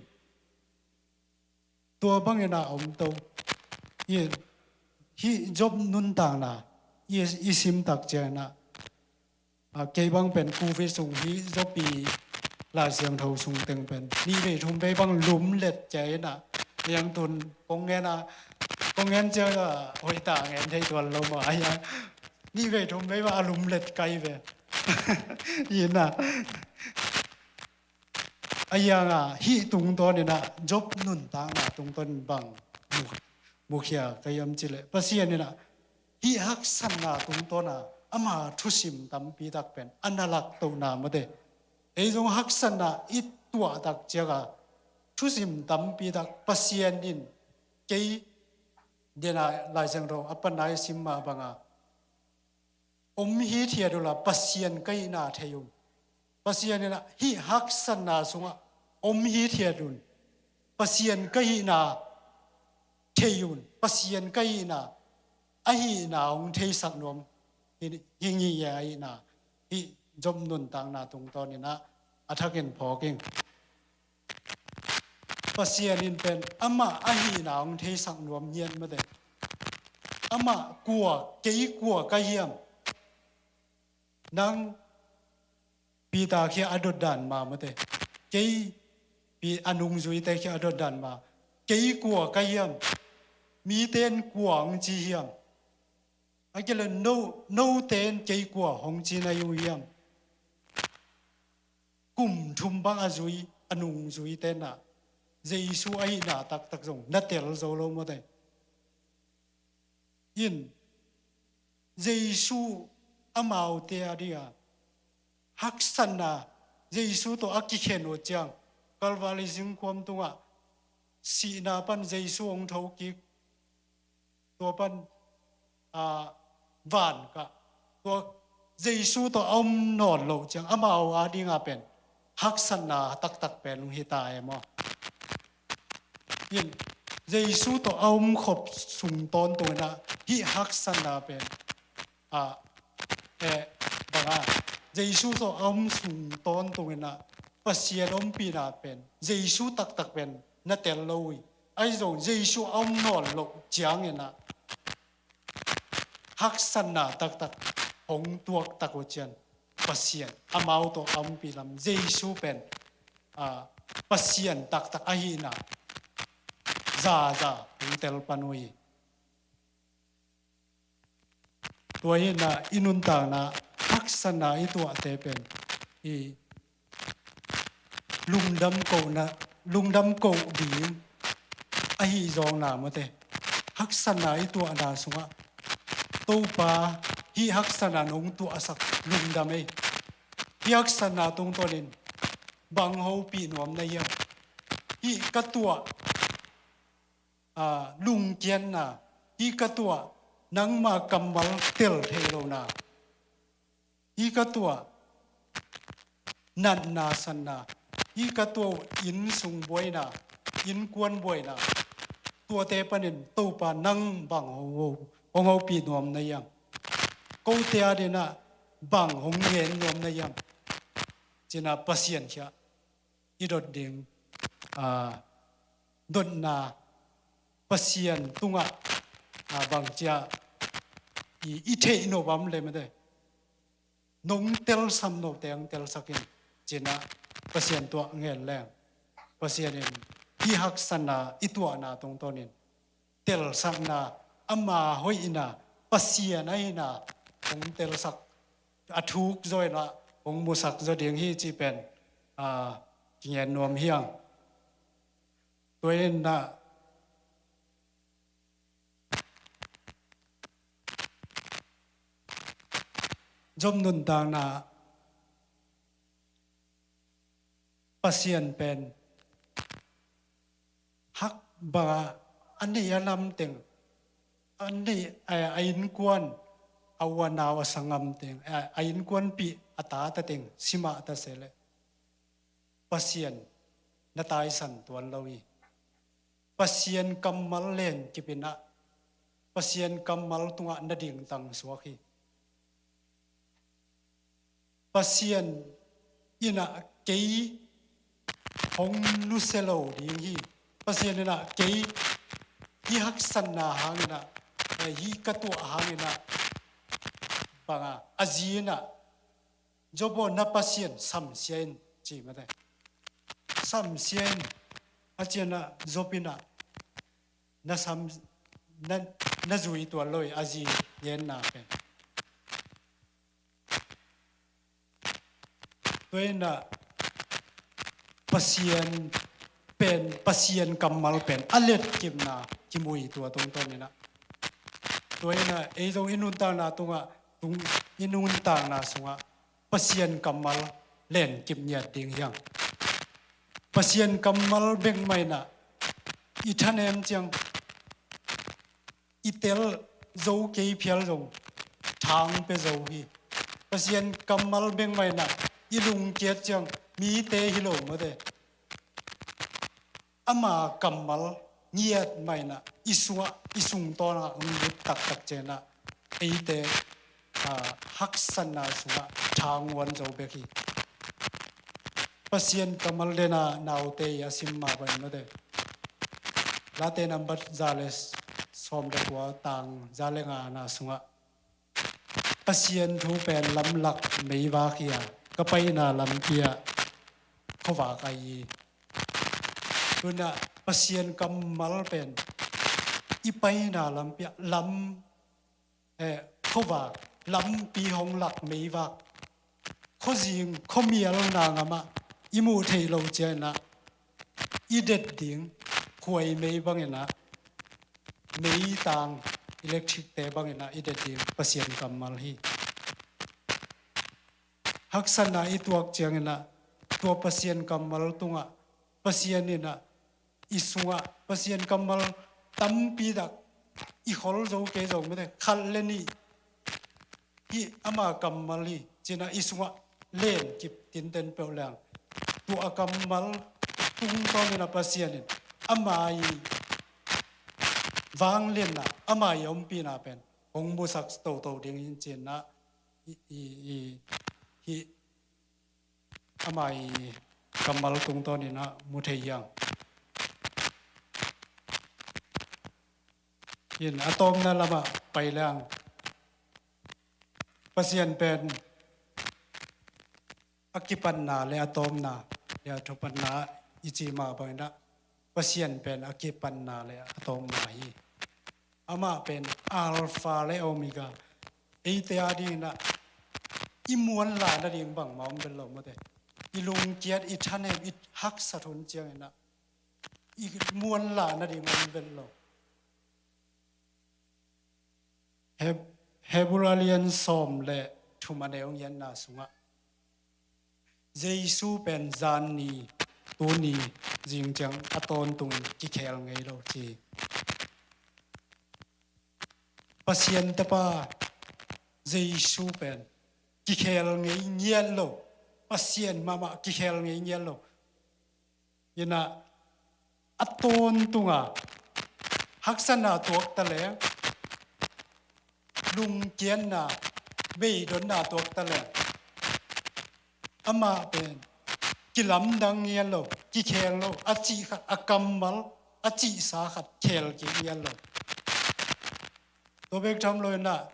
tua bangin ah om to. I, hih Job nuntakna i, i simtak ciangin ah, ah, kei bang pen covid sung hih Job i Lai Siangtho sungteng pen nih vei thum vei bang lumlet ciangin ah, yang tun kong ngen a, kong ngen ciang ah hoihtak ngen thei tuan lo maw. Ai a, nih vei thum vei bang a lumlet kai ve. Ina a hiang a hih tungtawn in ah Job nuntakna tungtawn in bang mu, mukhia ka hiam cih leh Pasian in ah hih haksatna tungtawn a ama thusim tampi tak pen a na laktohna mate. Ei zong haksatna i tuahtak ciang a thusim tampi tak Pasian in kei dena Lai Siangtho a panai sim mah banga om hithiat uhla Pasian ka hihna thei un. Pasian in ah hih haksatna sungah om hithiat un. Pasian ka hihna thei un. Pasian ka hihna, a hihna hong theisak nuam hi, hi ngei a hihna, hih Job nuntakna tungtawnin ah a thakin phawk ing. Pasian in pen amah a hihna hong theisak nuam hiat mate. Amah kua, kei kua ka hiam? Nang Peter khia a dotdan ma mate. Kei Pi-, a nungzuite khia a dotdan ma. Kei kua ka hiam? Miten kua hong ci hiam? A kile no, noten kei kua hong ci na hi uh hiam? Kum thum bang a zui, a nungzuite na Jesu a hihna taktak zong na tel zo lo mate. In, Jesu amaute a dinga haksatna, Jesu tawh a kikhen uh ciang, Kalvari zingkuam tungah sihna pan Jesu hong thokik, tua pan, a, van kah, tua Jesu tawh a om nawn loh ciang, amau a dinga pen haksatna taktak pen hong hita e maw? In, Jesu tawh a om khop sung tawntung inah hih haksatna pen, a, e, banga, Jesu tawh a om sung tawntung inah Pasian ompihna pen, Jesu taktak pen na tel lo uh hi. Ahi zong Jesu a om nawn loh ciang inah haksatna taktak hong tuaktak uh cian, Pasian amau tawh a ompih lam Jesu pen, a, Pasian taktak ahihna zaza hong tel pan uh hi. Tua hinah i nuntakna haksatna i tuahte pen i lungdam kohna, lungdam koh ding ahi zawngna mawte. Haksatna i tuahna sungah Topa hih haksatna nong tuahsak lungdam ei. Hih haksatna tungtawnin bang hopih nuam na hiam? Hih ka tuah, a, lungkiatna, hih ka tuah nangma kammal tel thei lona, hih ka tuah natna sanna, hih ka tuah innsung buaina, innkuan buaina, tuate panin Topa nang bang hong ho, hong hopih nuam na hiam? Kote a dinah bang hong ngen nuam na hiam? Cinah Pasian khia i dot ding, a, dotna Pasian tungah, a, bangcia i, i theih nop am le mate. Nong telsam note ang telsakin cinah Pasian tuah ngen leng Pasian in hih haksatna i tuahna tungtawnin telsakna, ama hoihna, Pasian ahihna hong telsak, a thuk zaw inah hong musak zaw ding hi cih pen, a, kingen nuam hiang. Tua inah Job nuntakna Pasian pen hak bangah a neih a lamteng, a neih a, a innkuan, a u a nau a sanggam teng, a, a innkuanpih a tate teng simah ta se leh Pasian na taisan tuan lo hi. Pasian kammal len kip inah Pasian kammal tungah na dingtang suak hi. Pasian inah kei hong nusia lo ding hi. Pasian inah kei hih haksatna hanginah, eh, hih ka tuah hanginah banga a zi inah Job aw, na Pasian samsia in ci mate. Samsia in a cianah Job inah na sam, na, na zui tuan lo hi a zi ngenna pen. Tua inah Pasian pen, Pasian kammal pen a letkipna kimu hi tua tungtawn inah. Tua inah ei zong i nuntakna tungah, tung, i nuntakna sungah Pasian kammal lenkip ngiat ding hiang. Pasian kammal bek mah inah i thanem ciang i tel zo kei phial zong thang pia zo hi. Pasian kammal bek mah inah i lungkiat ciang mite hi lo mawte. ama kammal ngiat mah in ah i sungah, i sungtawn ah hong lut taktak ciangin ah eite, ah, haksatna sungah thanguan zo bek hi. Pasian kammal den ah naute i a sim mah bangin mate, Late nambat za le sawm le kua, tang za le ngana sungah, Pasian thu pen lamlak meivak hi a, ka paina lampi ah khuavak ahi hi. Tu-in ah Pasian kammal pen i paina lampi ah lam, eh, khuavak, lampi hong lak meivak, khuazing khuamial na ngamah i muh theih loh ciangin ah i det ding khuai mei bangin ah, meitang, electric te bangin ah i det ding Pasian kammal hi. Haksatna i tuak ciangin ah tua Pasian kammal tungah Pasian in ah i sungah Pasian kammal tampi tak i khol zo kei zong mate, khat le nih hi ama kammal hi ci-in ah i sungah len kip tinten peuh leng, tua kammal tungtawnin ah Pasian in ama i vangliatna, ama i ompihna pen hong musak toto ding hi ci-in ah i, i, i, hi ama i kammal tungtawnin ah mu thei hi hang. In a tawpna lamah pai leng, Pasian pen a kipatna le a tawpna le a thupatna i ci mah bangin ah Pasian pen a kipatna le a tawpna hi. Amah pen Alpha le Omega, eite a dingin ah i muanlah nading bangmah om vet lo mate. I lungkiat, i thanem, i haksat hun ciangin ah i muanlah nading om vet lo. Heb-, Hebru a lian sawm le thum a neu ngiatna sungah Jesu pen zan ni, tuni, zingciang a tawntungin kikhel ngei lo ci. Pasian Tapa Jesu pen kikhel ngei ngiat lo, Pasian mahmah kikhel ngei ngiat lo. In ah a tawntunga haksatna tuak ta leng, lungkiatna, beidonna tuak ta leng, amah pen kilamdang ngiat lo, kikhel lo, a cih khat, a kammal, a cihsa khat khel kik ngiat lo. Tua bek tham lo in ah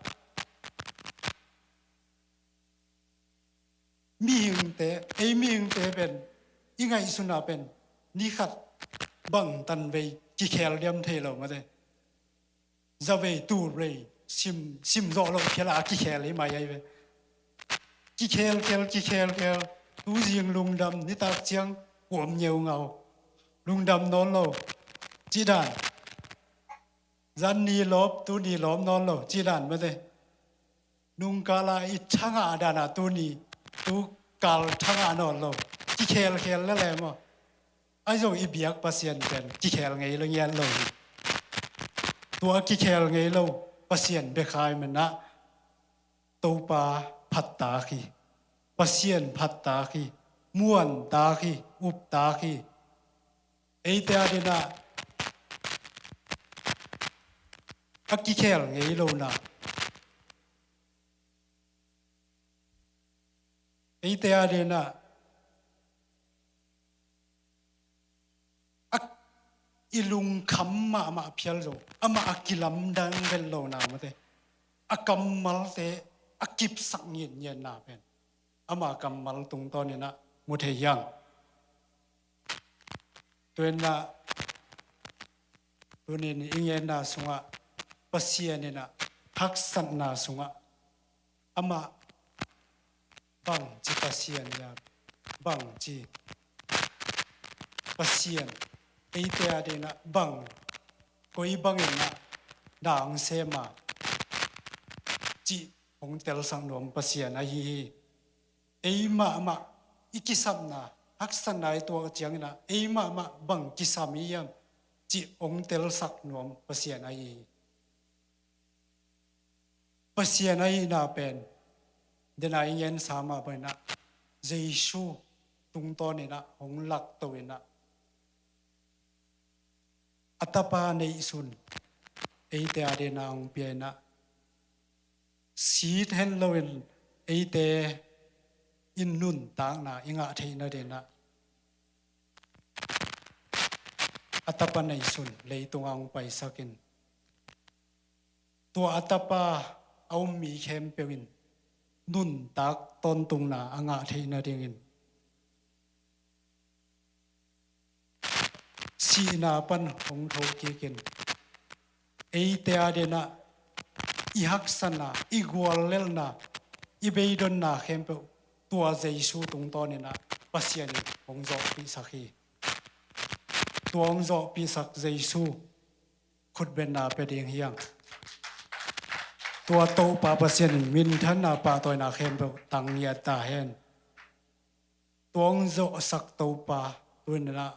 mihingte, ei mihingte pen i ngaihsutna pen ni khat bang tanvei kikhel diam thei lo mate. Zavei tulvei sim, sim zawh loh phial a kikhel hi mai ahi ve. Kikhel khel, kikhel khel, tuzing lungdam, nitak ciang kuam ngeungau, lungdam nawn lo cih dan. Zan ni lawp, tuni lawp nawn lo cih dan mate. Nungkala i thangah dana tuni, tukal thangah nawn lo, kikhel khel lele maw. Ahi zong i biak Pasian pen kikhel ngei lo ngiat lo hi. Tua kikhel ngei lo Pasian bia khai manah Topa phattak hi, Pasian phattak hi, muantak hi, uptak hi. Eite a dinah a kikhel ngei lona, eite a dinah a i lungkham mahmah phial zo, amah a kilamdang vet lona mate, a kammalte a kipsak ngitngiatna pen ama kammal tungtawninah mu thei hiang. Tuinah tunin i ngenna sungah Pasian inah haksatna sungah amah bangci Pasian ia, bangci Pasian, eite a dinah bang, koi banginah dang sema cih hong telsak nuam Pasian ahi hi. Ei mahmah i kisapna, haksatna i tuak cianginah ei mahmah bang kisam i hiam cih hong telsak nuam Pasian ahi hi. Pasian ahihna pen dena i ngensa mah banginah Jesu tungtawninah hong lakto inah a tapa neihsun eite adingin a hong pia in ah, sit hen loin eite in nuntakna i ngah theih nadingin ah, a tapa neihsun leitungah hong paisak in, tua a tapa a um mi khempeuh in nuntak tawntungna a ngah theih nadingin sihna pan hong thokik in, eite adingin ah i haksatna, i guallelhna, i beidonna khempeuh tua Jesu tungtawnin ah Pasian in hong zawhpihsak hi. Tua hong zawhpihsak Jesu khutbetna pia ding hi hang. Tua Topa Pasian in minthanna pahtawina khempeuh tang ngiat ta hen. Tua hong zawhsak Topa tu-in ah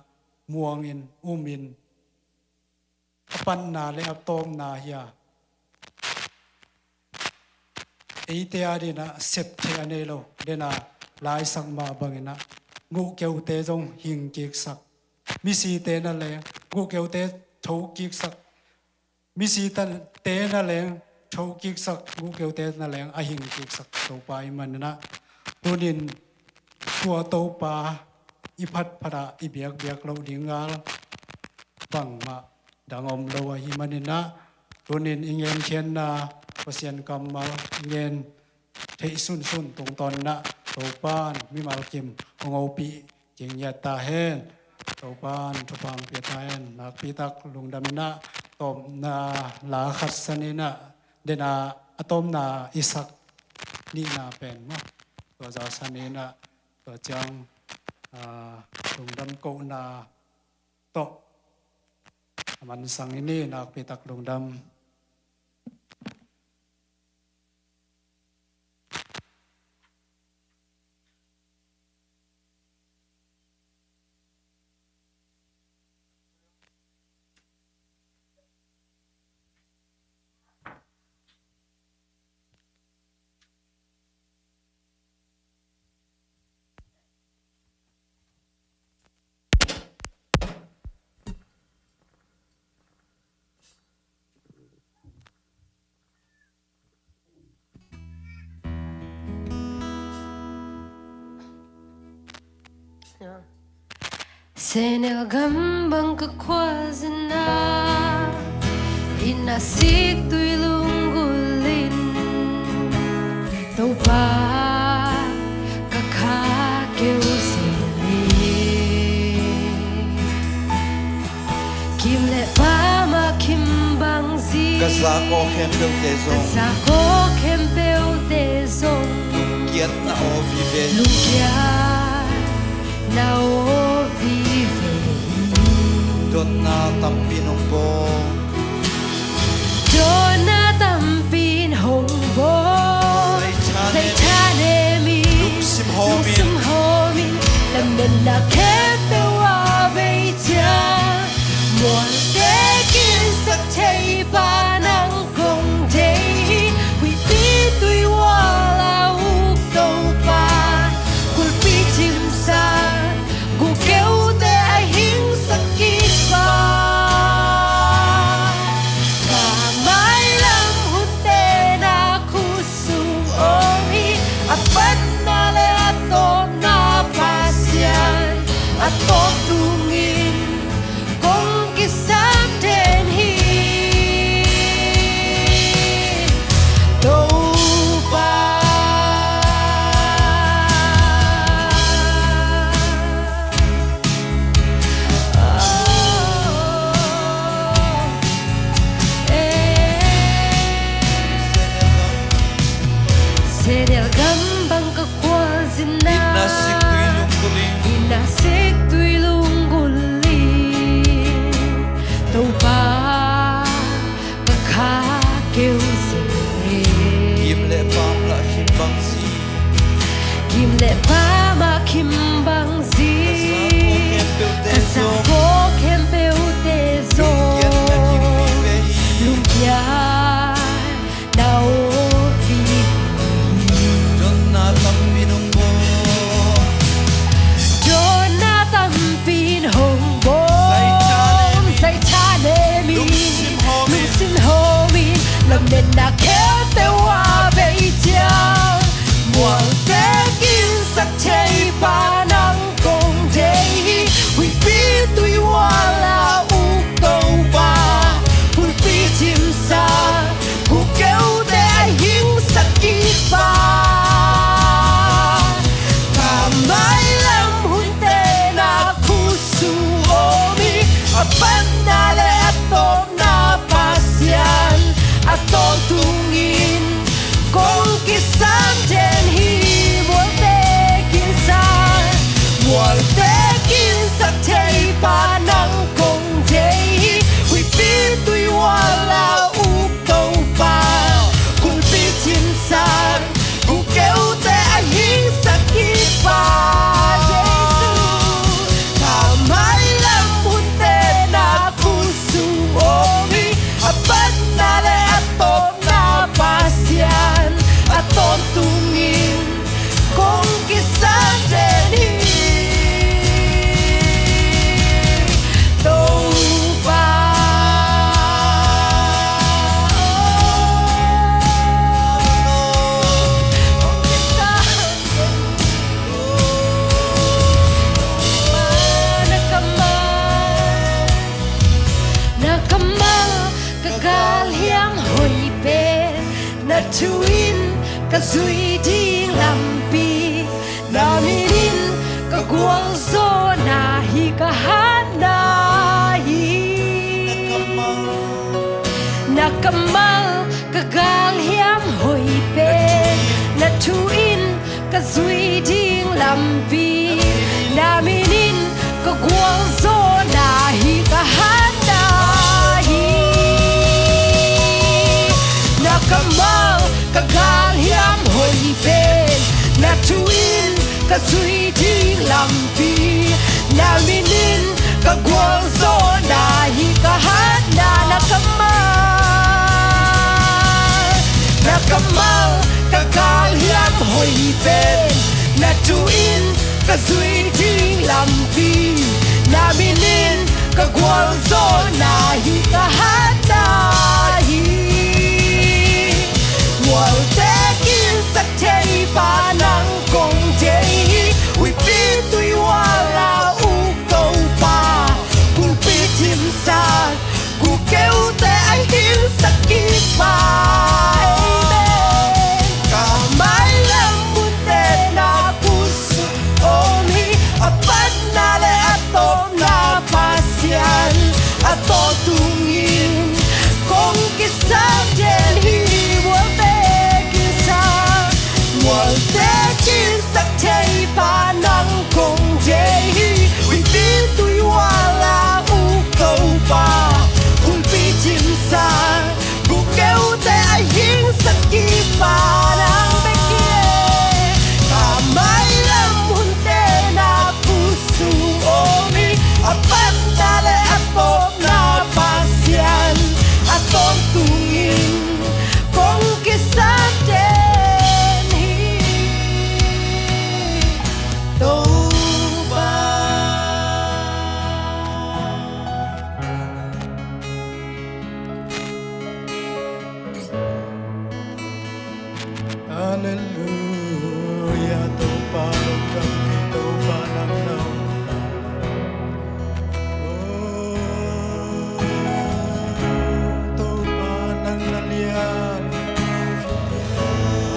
muangin, umin, a patna le a tawpna hi a, eite adingin ah sep theih a nei lo, dena laisak mah bangin ah guhkeute zong hingkiksak, misite na leng guhkeute thokiksak, misite na leng thokiksak, guhkeute na leng a hingkiksak Topa ahih manin ah, tunin tua Topa i phatphat ah i biakbiak loh ding ngal bangmah dang om lo ahih manin ah, tunin i ngenkhiatna Pasian kammal i ngen theih sunsun tungtawnin ah Topa in mimal kim hong hopih kik ngiat ta hen. Topa in thupha hong pia ta hen. Nakpi tak lungdamin ah, tawpna la khat sanin ah, dena a tawpna i sak nihna pen maw, tua za sanin ah, tua ciang, ah, lungdam kohna tawh a mansang i ni. Nakpi tak lungdam. Sehnel gam bang ka khualzinna, inn a sik tui lunggulh in Topa ka kha keu zel hi. Kim le pam a khim bang zi, ka zak aw khempeuhte zong, ka zak aw khempeuhte zong, lungkiatna aw vive hi. Lungkiatna aw vive hi. Dawnna tampi in hong bawl, dawnna tampi in hong bawl. Zai thanem in, lungsim hawm in, lungsim hawm in, lametna khempeuh a vei ciang, mualte kinsak thei pa nang kong deih hi. Huihpi tuihual a uk Topa, kulhpi cimsak, guhkeute a hingsak kik pa, ka mailam hunte na khut sung om hi. A patna le a tawpna Pasian, a tawp tungin kong kisam den hi, Topa. Sehnel gam bang ka khualzinna, inn a sik tui lunggulh in, inn a sik tui lunggulh in Topa ka kha keu zel hi. Kim le pam a khim bang zi, kim le pam a khim bang zi, ka zak aw khempeuhte zong, ka zak aw khempeuhte zong, lungkiatna aw vive hi. Dawnna tampi in hong bawl, dawnna tampi in hong bawl. Zai thanem in, zai thanem Topa Jesu, ka mailam hunte na khutsung om hi. A patna le a tawpna Pasian, a tawntungin kong kisat den hi. Topa, oh, kong kisat den hi. Topa, na kammal, na kammal ka galhiam hoih pen, na thu in ka zui ding lampi, na min in ka gualzawhna hi, ka hatna hi. Na kammal, na kammal ka galhiam hoih pen, na thu in ka zui ding lampi, na min in ka gualzawhna hi, ka hatna hi. Na kammal, ka galhiam hoih pen, na thu in ka zui ding lampi, na min in ka gualzawhna hi, ka hatna. Na kammal, na kammal ka galhiam hoih pen, na thu in ka zui ding lampi, na min in ka gualzawhna hi, ka hatna hi. Mualte kinsak thei pa nang kong deih hi. Huihpi tuihual a uk Topa, bulpi cimsak, gukkeute a hingsak kik pa. Amen. Ka mailam hunte na khutsung om hi. A patna le a tawpna Pasian, a tawntungin kong kisat den hi. Mualte kinsak, mualte kinsak thei pa nang kong deih hi. Huihpi tuihual a uk Topa, bulpi cimsak, gukkeute a hingsak kik pa nang bek hi. Ka mailam hunte na khutsung om hi. A patna le a tawpna Pasian, a tawntungin kong kisat den hi. Topa. Halleluia. Topa lungdam hi. Topa nang na om. Oh, Topa nang na lian.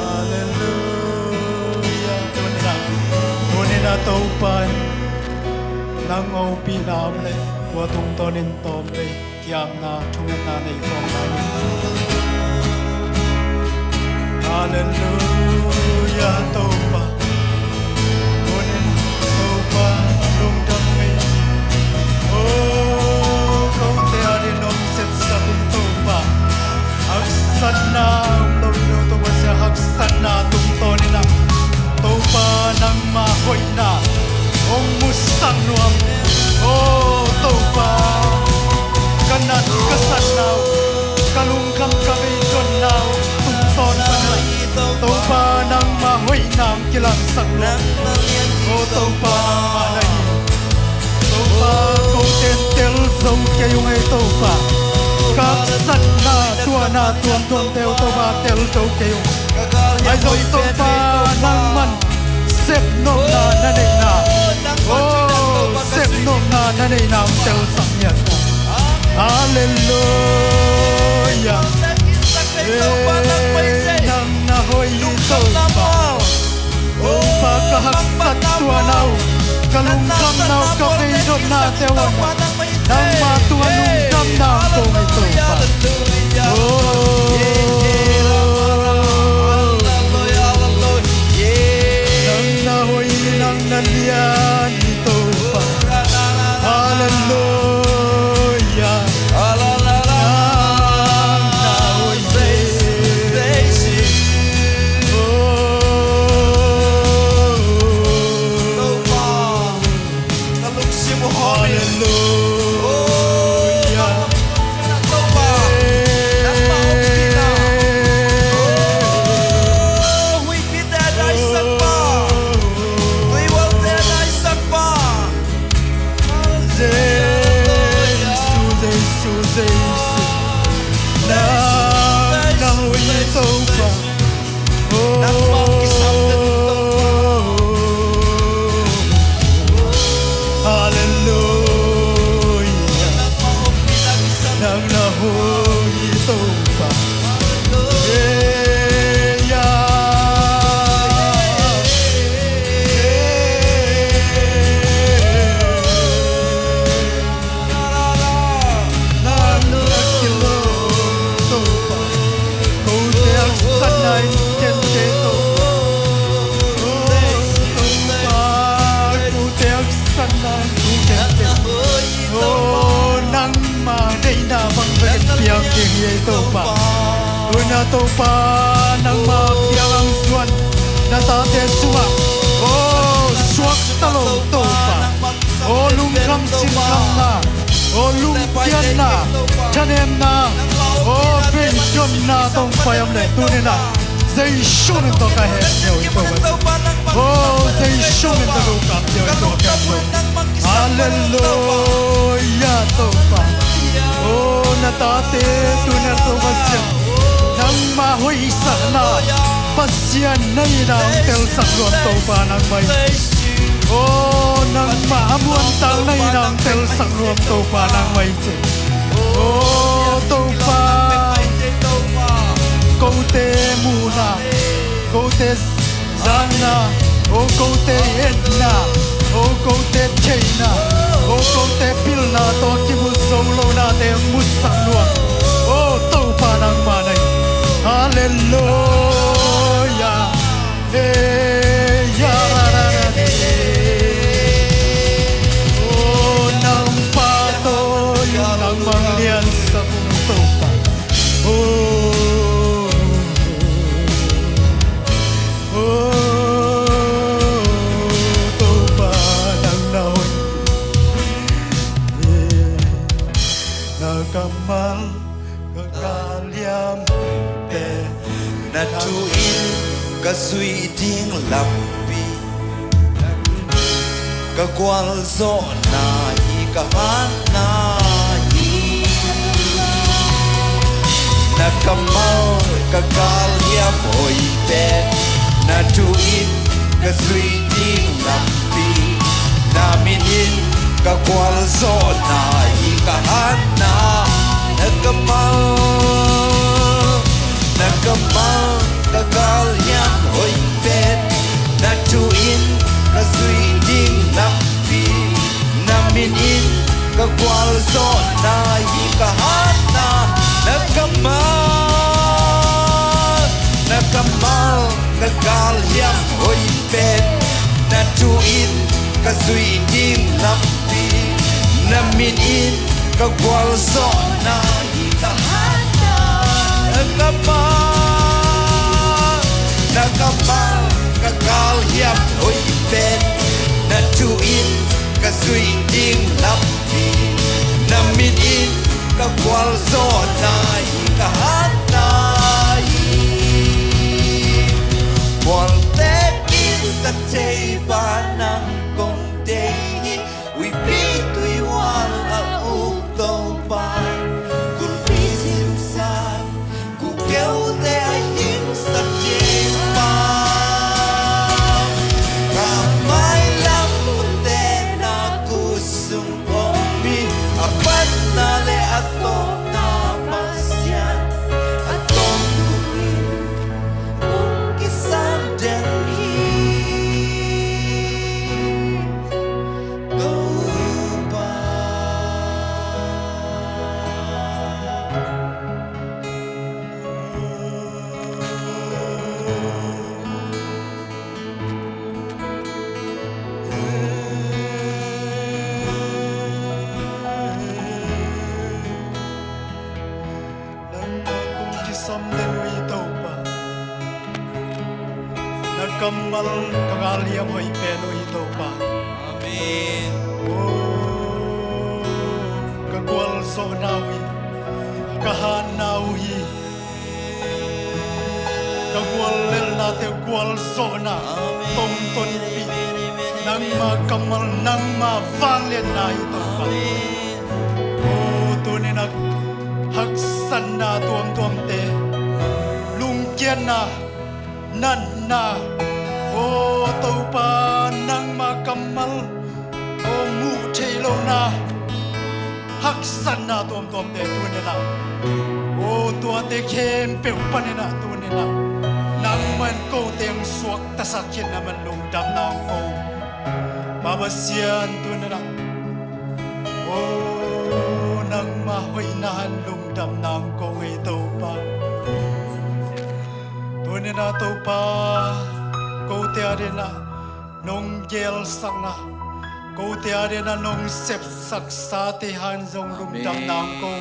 Halleluia. Tuni-in ah, tuni-in ah Topa in nang hopihna om leh, tua tungtawnin tawm leh kiamna, thungetna nei khawm lai ni. Halleluia, Topa. Tuni-in Topa lungdam hi. Oh, kote adingin hong sepsak un Topa. Haksatna om lo hi lo Topa, sia haksatna tungtawnin ah Topa nangmah hoihna hong musak nuam. Oh Topa, ka nat ka satna uh, ka lungkham ka veidonna uh tungtawn pan ah Topa nangmah hoihna hong kilangsak nuam. Oh Topa, nangmah na hi. Topa, kote in tel zo kei ung ei Topa. Ka haksatna tuahna tuamtuamte uh Topa tel zo kei ung. Ahi zong Topa, nangman sepnopna na neihna, oh, sepnopna na neihna hong telsak ni a. Halleluia. Eh, nang na hoih hi Topa. Topa, ka haksat tuahna uh, ka lungkhamna uh, ka veidotnate uh ah nangma tungah lungdamna hong ko hi Topa. Oh, nang na hoih, nang na lian hi Topa. Halleluia. Nang na hoih hi. Oh. Hoih Topa. Ei, ya. Nang na kilawm Topa. Kote haksatna in kente Topa. Topa, kote haksatna in kente. Oh, nangmah deihna bang bek in piang ding hi ei Topa. Tuna Topa, nangmah piang ang zuan na tate sungah, oh, suakta lo Topa. Oh, lungkham sinkhamna, oh, lungkiatna, thanemna, oh, beidonna tawh hong pai om leh tuni-in ah Jesu min tawh ka hehpih uh hi Topa. Oh, Jesu min tawh ka hehpih uh hi Topa. Halleluia Topa. Oh, na tate tuni-in ah Topa siam, nangmah hoihsakna Pasian na hihna hong telsak nuam Topa nangmah hi. Oh, nangmah a muantak na hihna hong telsak nuam Topa nangmah hi ci. Oh, Topa, kote muhna, kote zakna, oh, kote etna, oh, kote theihna, oh, kote pilna tawh kimu zo lonate musak nuam. Oh, Topa nangmah na hi. Halleluia. Hey, ya, ra, ra, ra, hey. Oh, nang pahtawi ung, nangmah liansak ung Topa. Oh, oh, Topa nang na hoih. Na kammal ka galhiam pen, na thu in ka zuih ding lampi, ka gualzawhna hi ka hatna hi. Na kammal ka galhiam hoih pen, na thu in ka zuih ding lampi, na min in ka gualzawhna hi ka hatna. Na kammal, na kammal ka galhiam hoih pen, na thu in ka zuih ding lampi, na min in ka gualzawhna hi ka hatna. Na kammal, na kammal ka galhiam hoih pen, na thu in ka zuih ding lampi, na min in ka gualzawhna hi ka hatna. Na kammal, na kammal ka galhiam hoih pen, na thu in ka zuih ding lampi, na min in ka gualzawhna hi ka hatna hi. Gualtek in sa thei bang nang kong deih hi. Huihpi tuihual a uk Topa, kulhpi zimsan, kukeu te a hing sa thei bang, ka mailam utte na kusung om hi. A patna le a tawpna Pasian, a tawp kung in kong kisam den hi. Topa. Nangmah kong kisam den uh hi Topa. Na kammal ka galhiam hoih pen uh hi Topa. Amen. Oh, ka gualzawhna uh hi, ka hatna uh hi. Ka guallelhnate gualzawhna, amen, tongtonpih, amen, amen, nangmah kammal, nangmah vangliatna hi Topa. Amen. Oh, tuni-in ah haksatna tuamtuamte, lungkiatna, natna, oh Topa, nangmah kammal, oh, muh theih lohna, haksatna tuamtuamte tuni-in ah, o, tuate khempeuh panin ah tuni-in ah nangmah in kote hong suaktasak khin na man lungdamna hong ko. Pa Pasian, tuni-in ah, o, nangmah hoihna hang lungdamna hong ko ei Topa. Tuni-in ah Topa, kote adingin ah nong gelsakna, kote adingin ah nong sepsaksate hang zong lungdamna hong ko.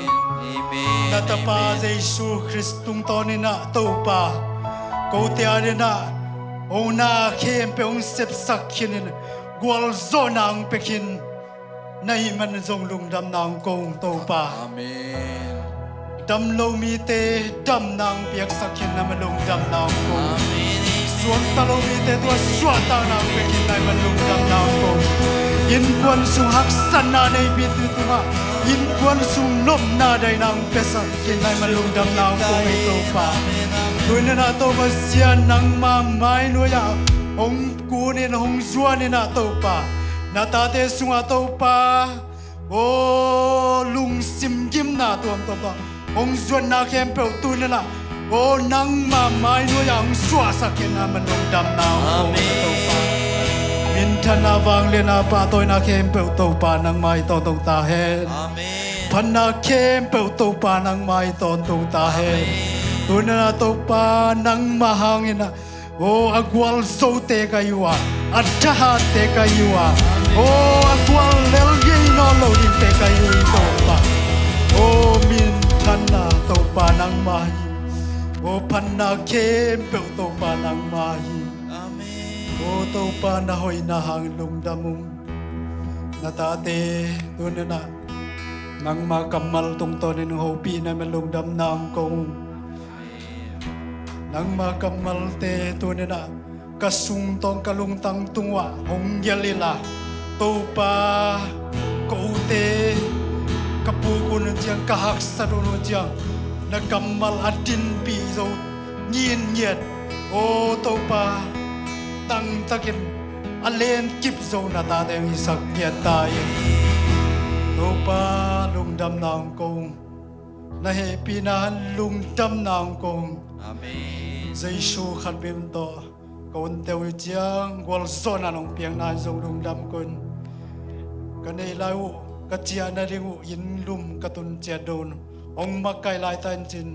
Amen. Na Tapa Jesu Khrist tungtawnin ah Topa, kote adingin ah hong na khempeuh hong sepsak khinin gualzawhna hong pia khin na hih man zong lungdamna hong ko Topa. Amen. Dam lo mite damna hong piaksak khin na man lungdamna hong ko. Amen. Suakta lo mite tua suahtakna hong pia khin na hih man lungdamna hong ko. Innkuan sung haksatna nei mite tungah innkuan sung nopna daina hong piasak khin na hih man lungdamna hong ko ei Topa. Tuni-in ah Topa Pasian, nangma mainuai-ah hong kunin hong zuanin ah Topa, na tate sungah Topa, o, lungsim gimna tuamtuam tawh hong zuatna khempeuh tuni-in ah, o, nangma mainuai-ah hong suahsak khin na man lungdamna hong ko ei Topa. Minthanna, vangliatna, pahtawina khempeuh Topa nangmah i tawntungta hen. Amen. Phatna khempeuh Topa nangmah i tawntungta hen. Amen. Tuni-in ah Topa, nangmah hangin ah, o, a gualzote ka hi uh a, a thahatte ka hi uh a, o, a gual lel ngei nawn lo dingte ka hi uh hi Topa. O, minthanna Topa nangmah hi. O, phatna khempeuh Topa nangmah hi. Amen. O Topa, na hoihna hang lungdam ung. Na tate tuni-in ah nangma kammal tungtawnin hong hopih na hih man lungdamna hong ko. Nangma kammalte tuni-in ah ka sungtawng ka lungtang tungah hong gelh inla, Topa, kote ka puk un uh ciang, ka haksat un uh ciang, na kammal a dinpih zo ngitngiat, o Topa, tangtakin a lenkip zo na tate hong hisak ngiat ta in. Topa, lungdamna hong ko. Na hehpihna hang lungdamna hong ko. Amen. Jesu khat min tawh ka hun teh uh hi ciang gualzawhna nong piakna in zong lungdam ko in. Ka neih lai uh, ka ciah nading uh inn lum ka tun ciat dong uh hong makaih laitak in cin,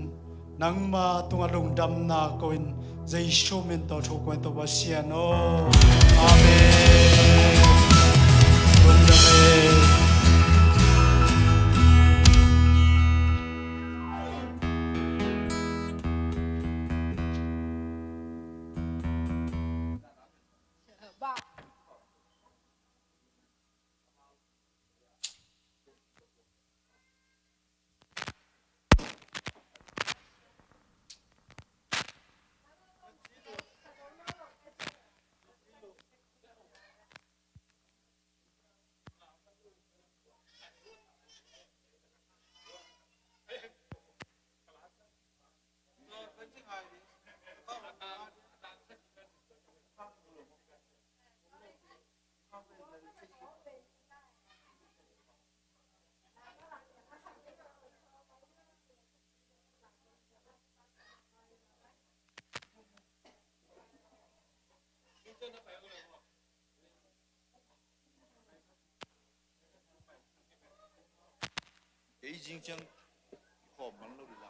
nangma tungah lungdamna ko in, Jesu min tawh thu ko in, Topa Pasian aw. Amen. Lungdam e. Kei zing ciang khawm man lo ding la.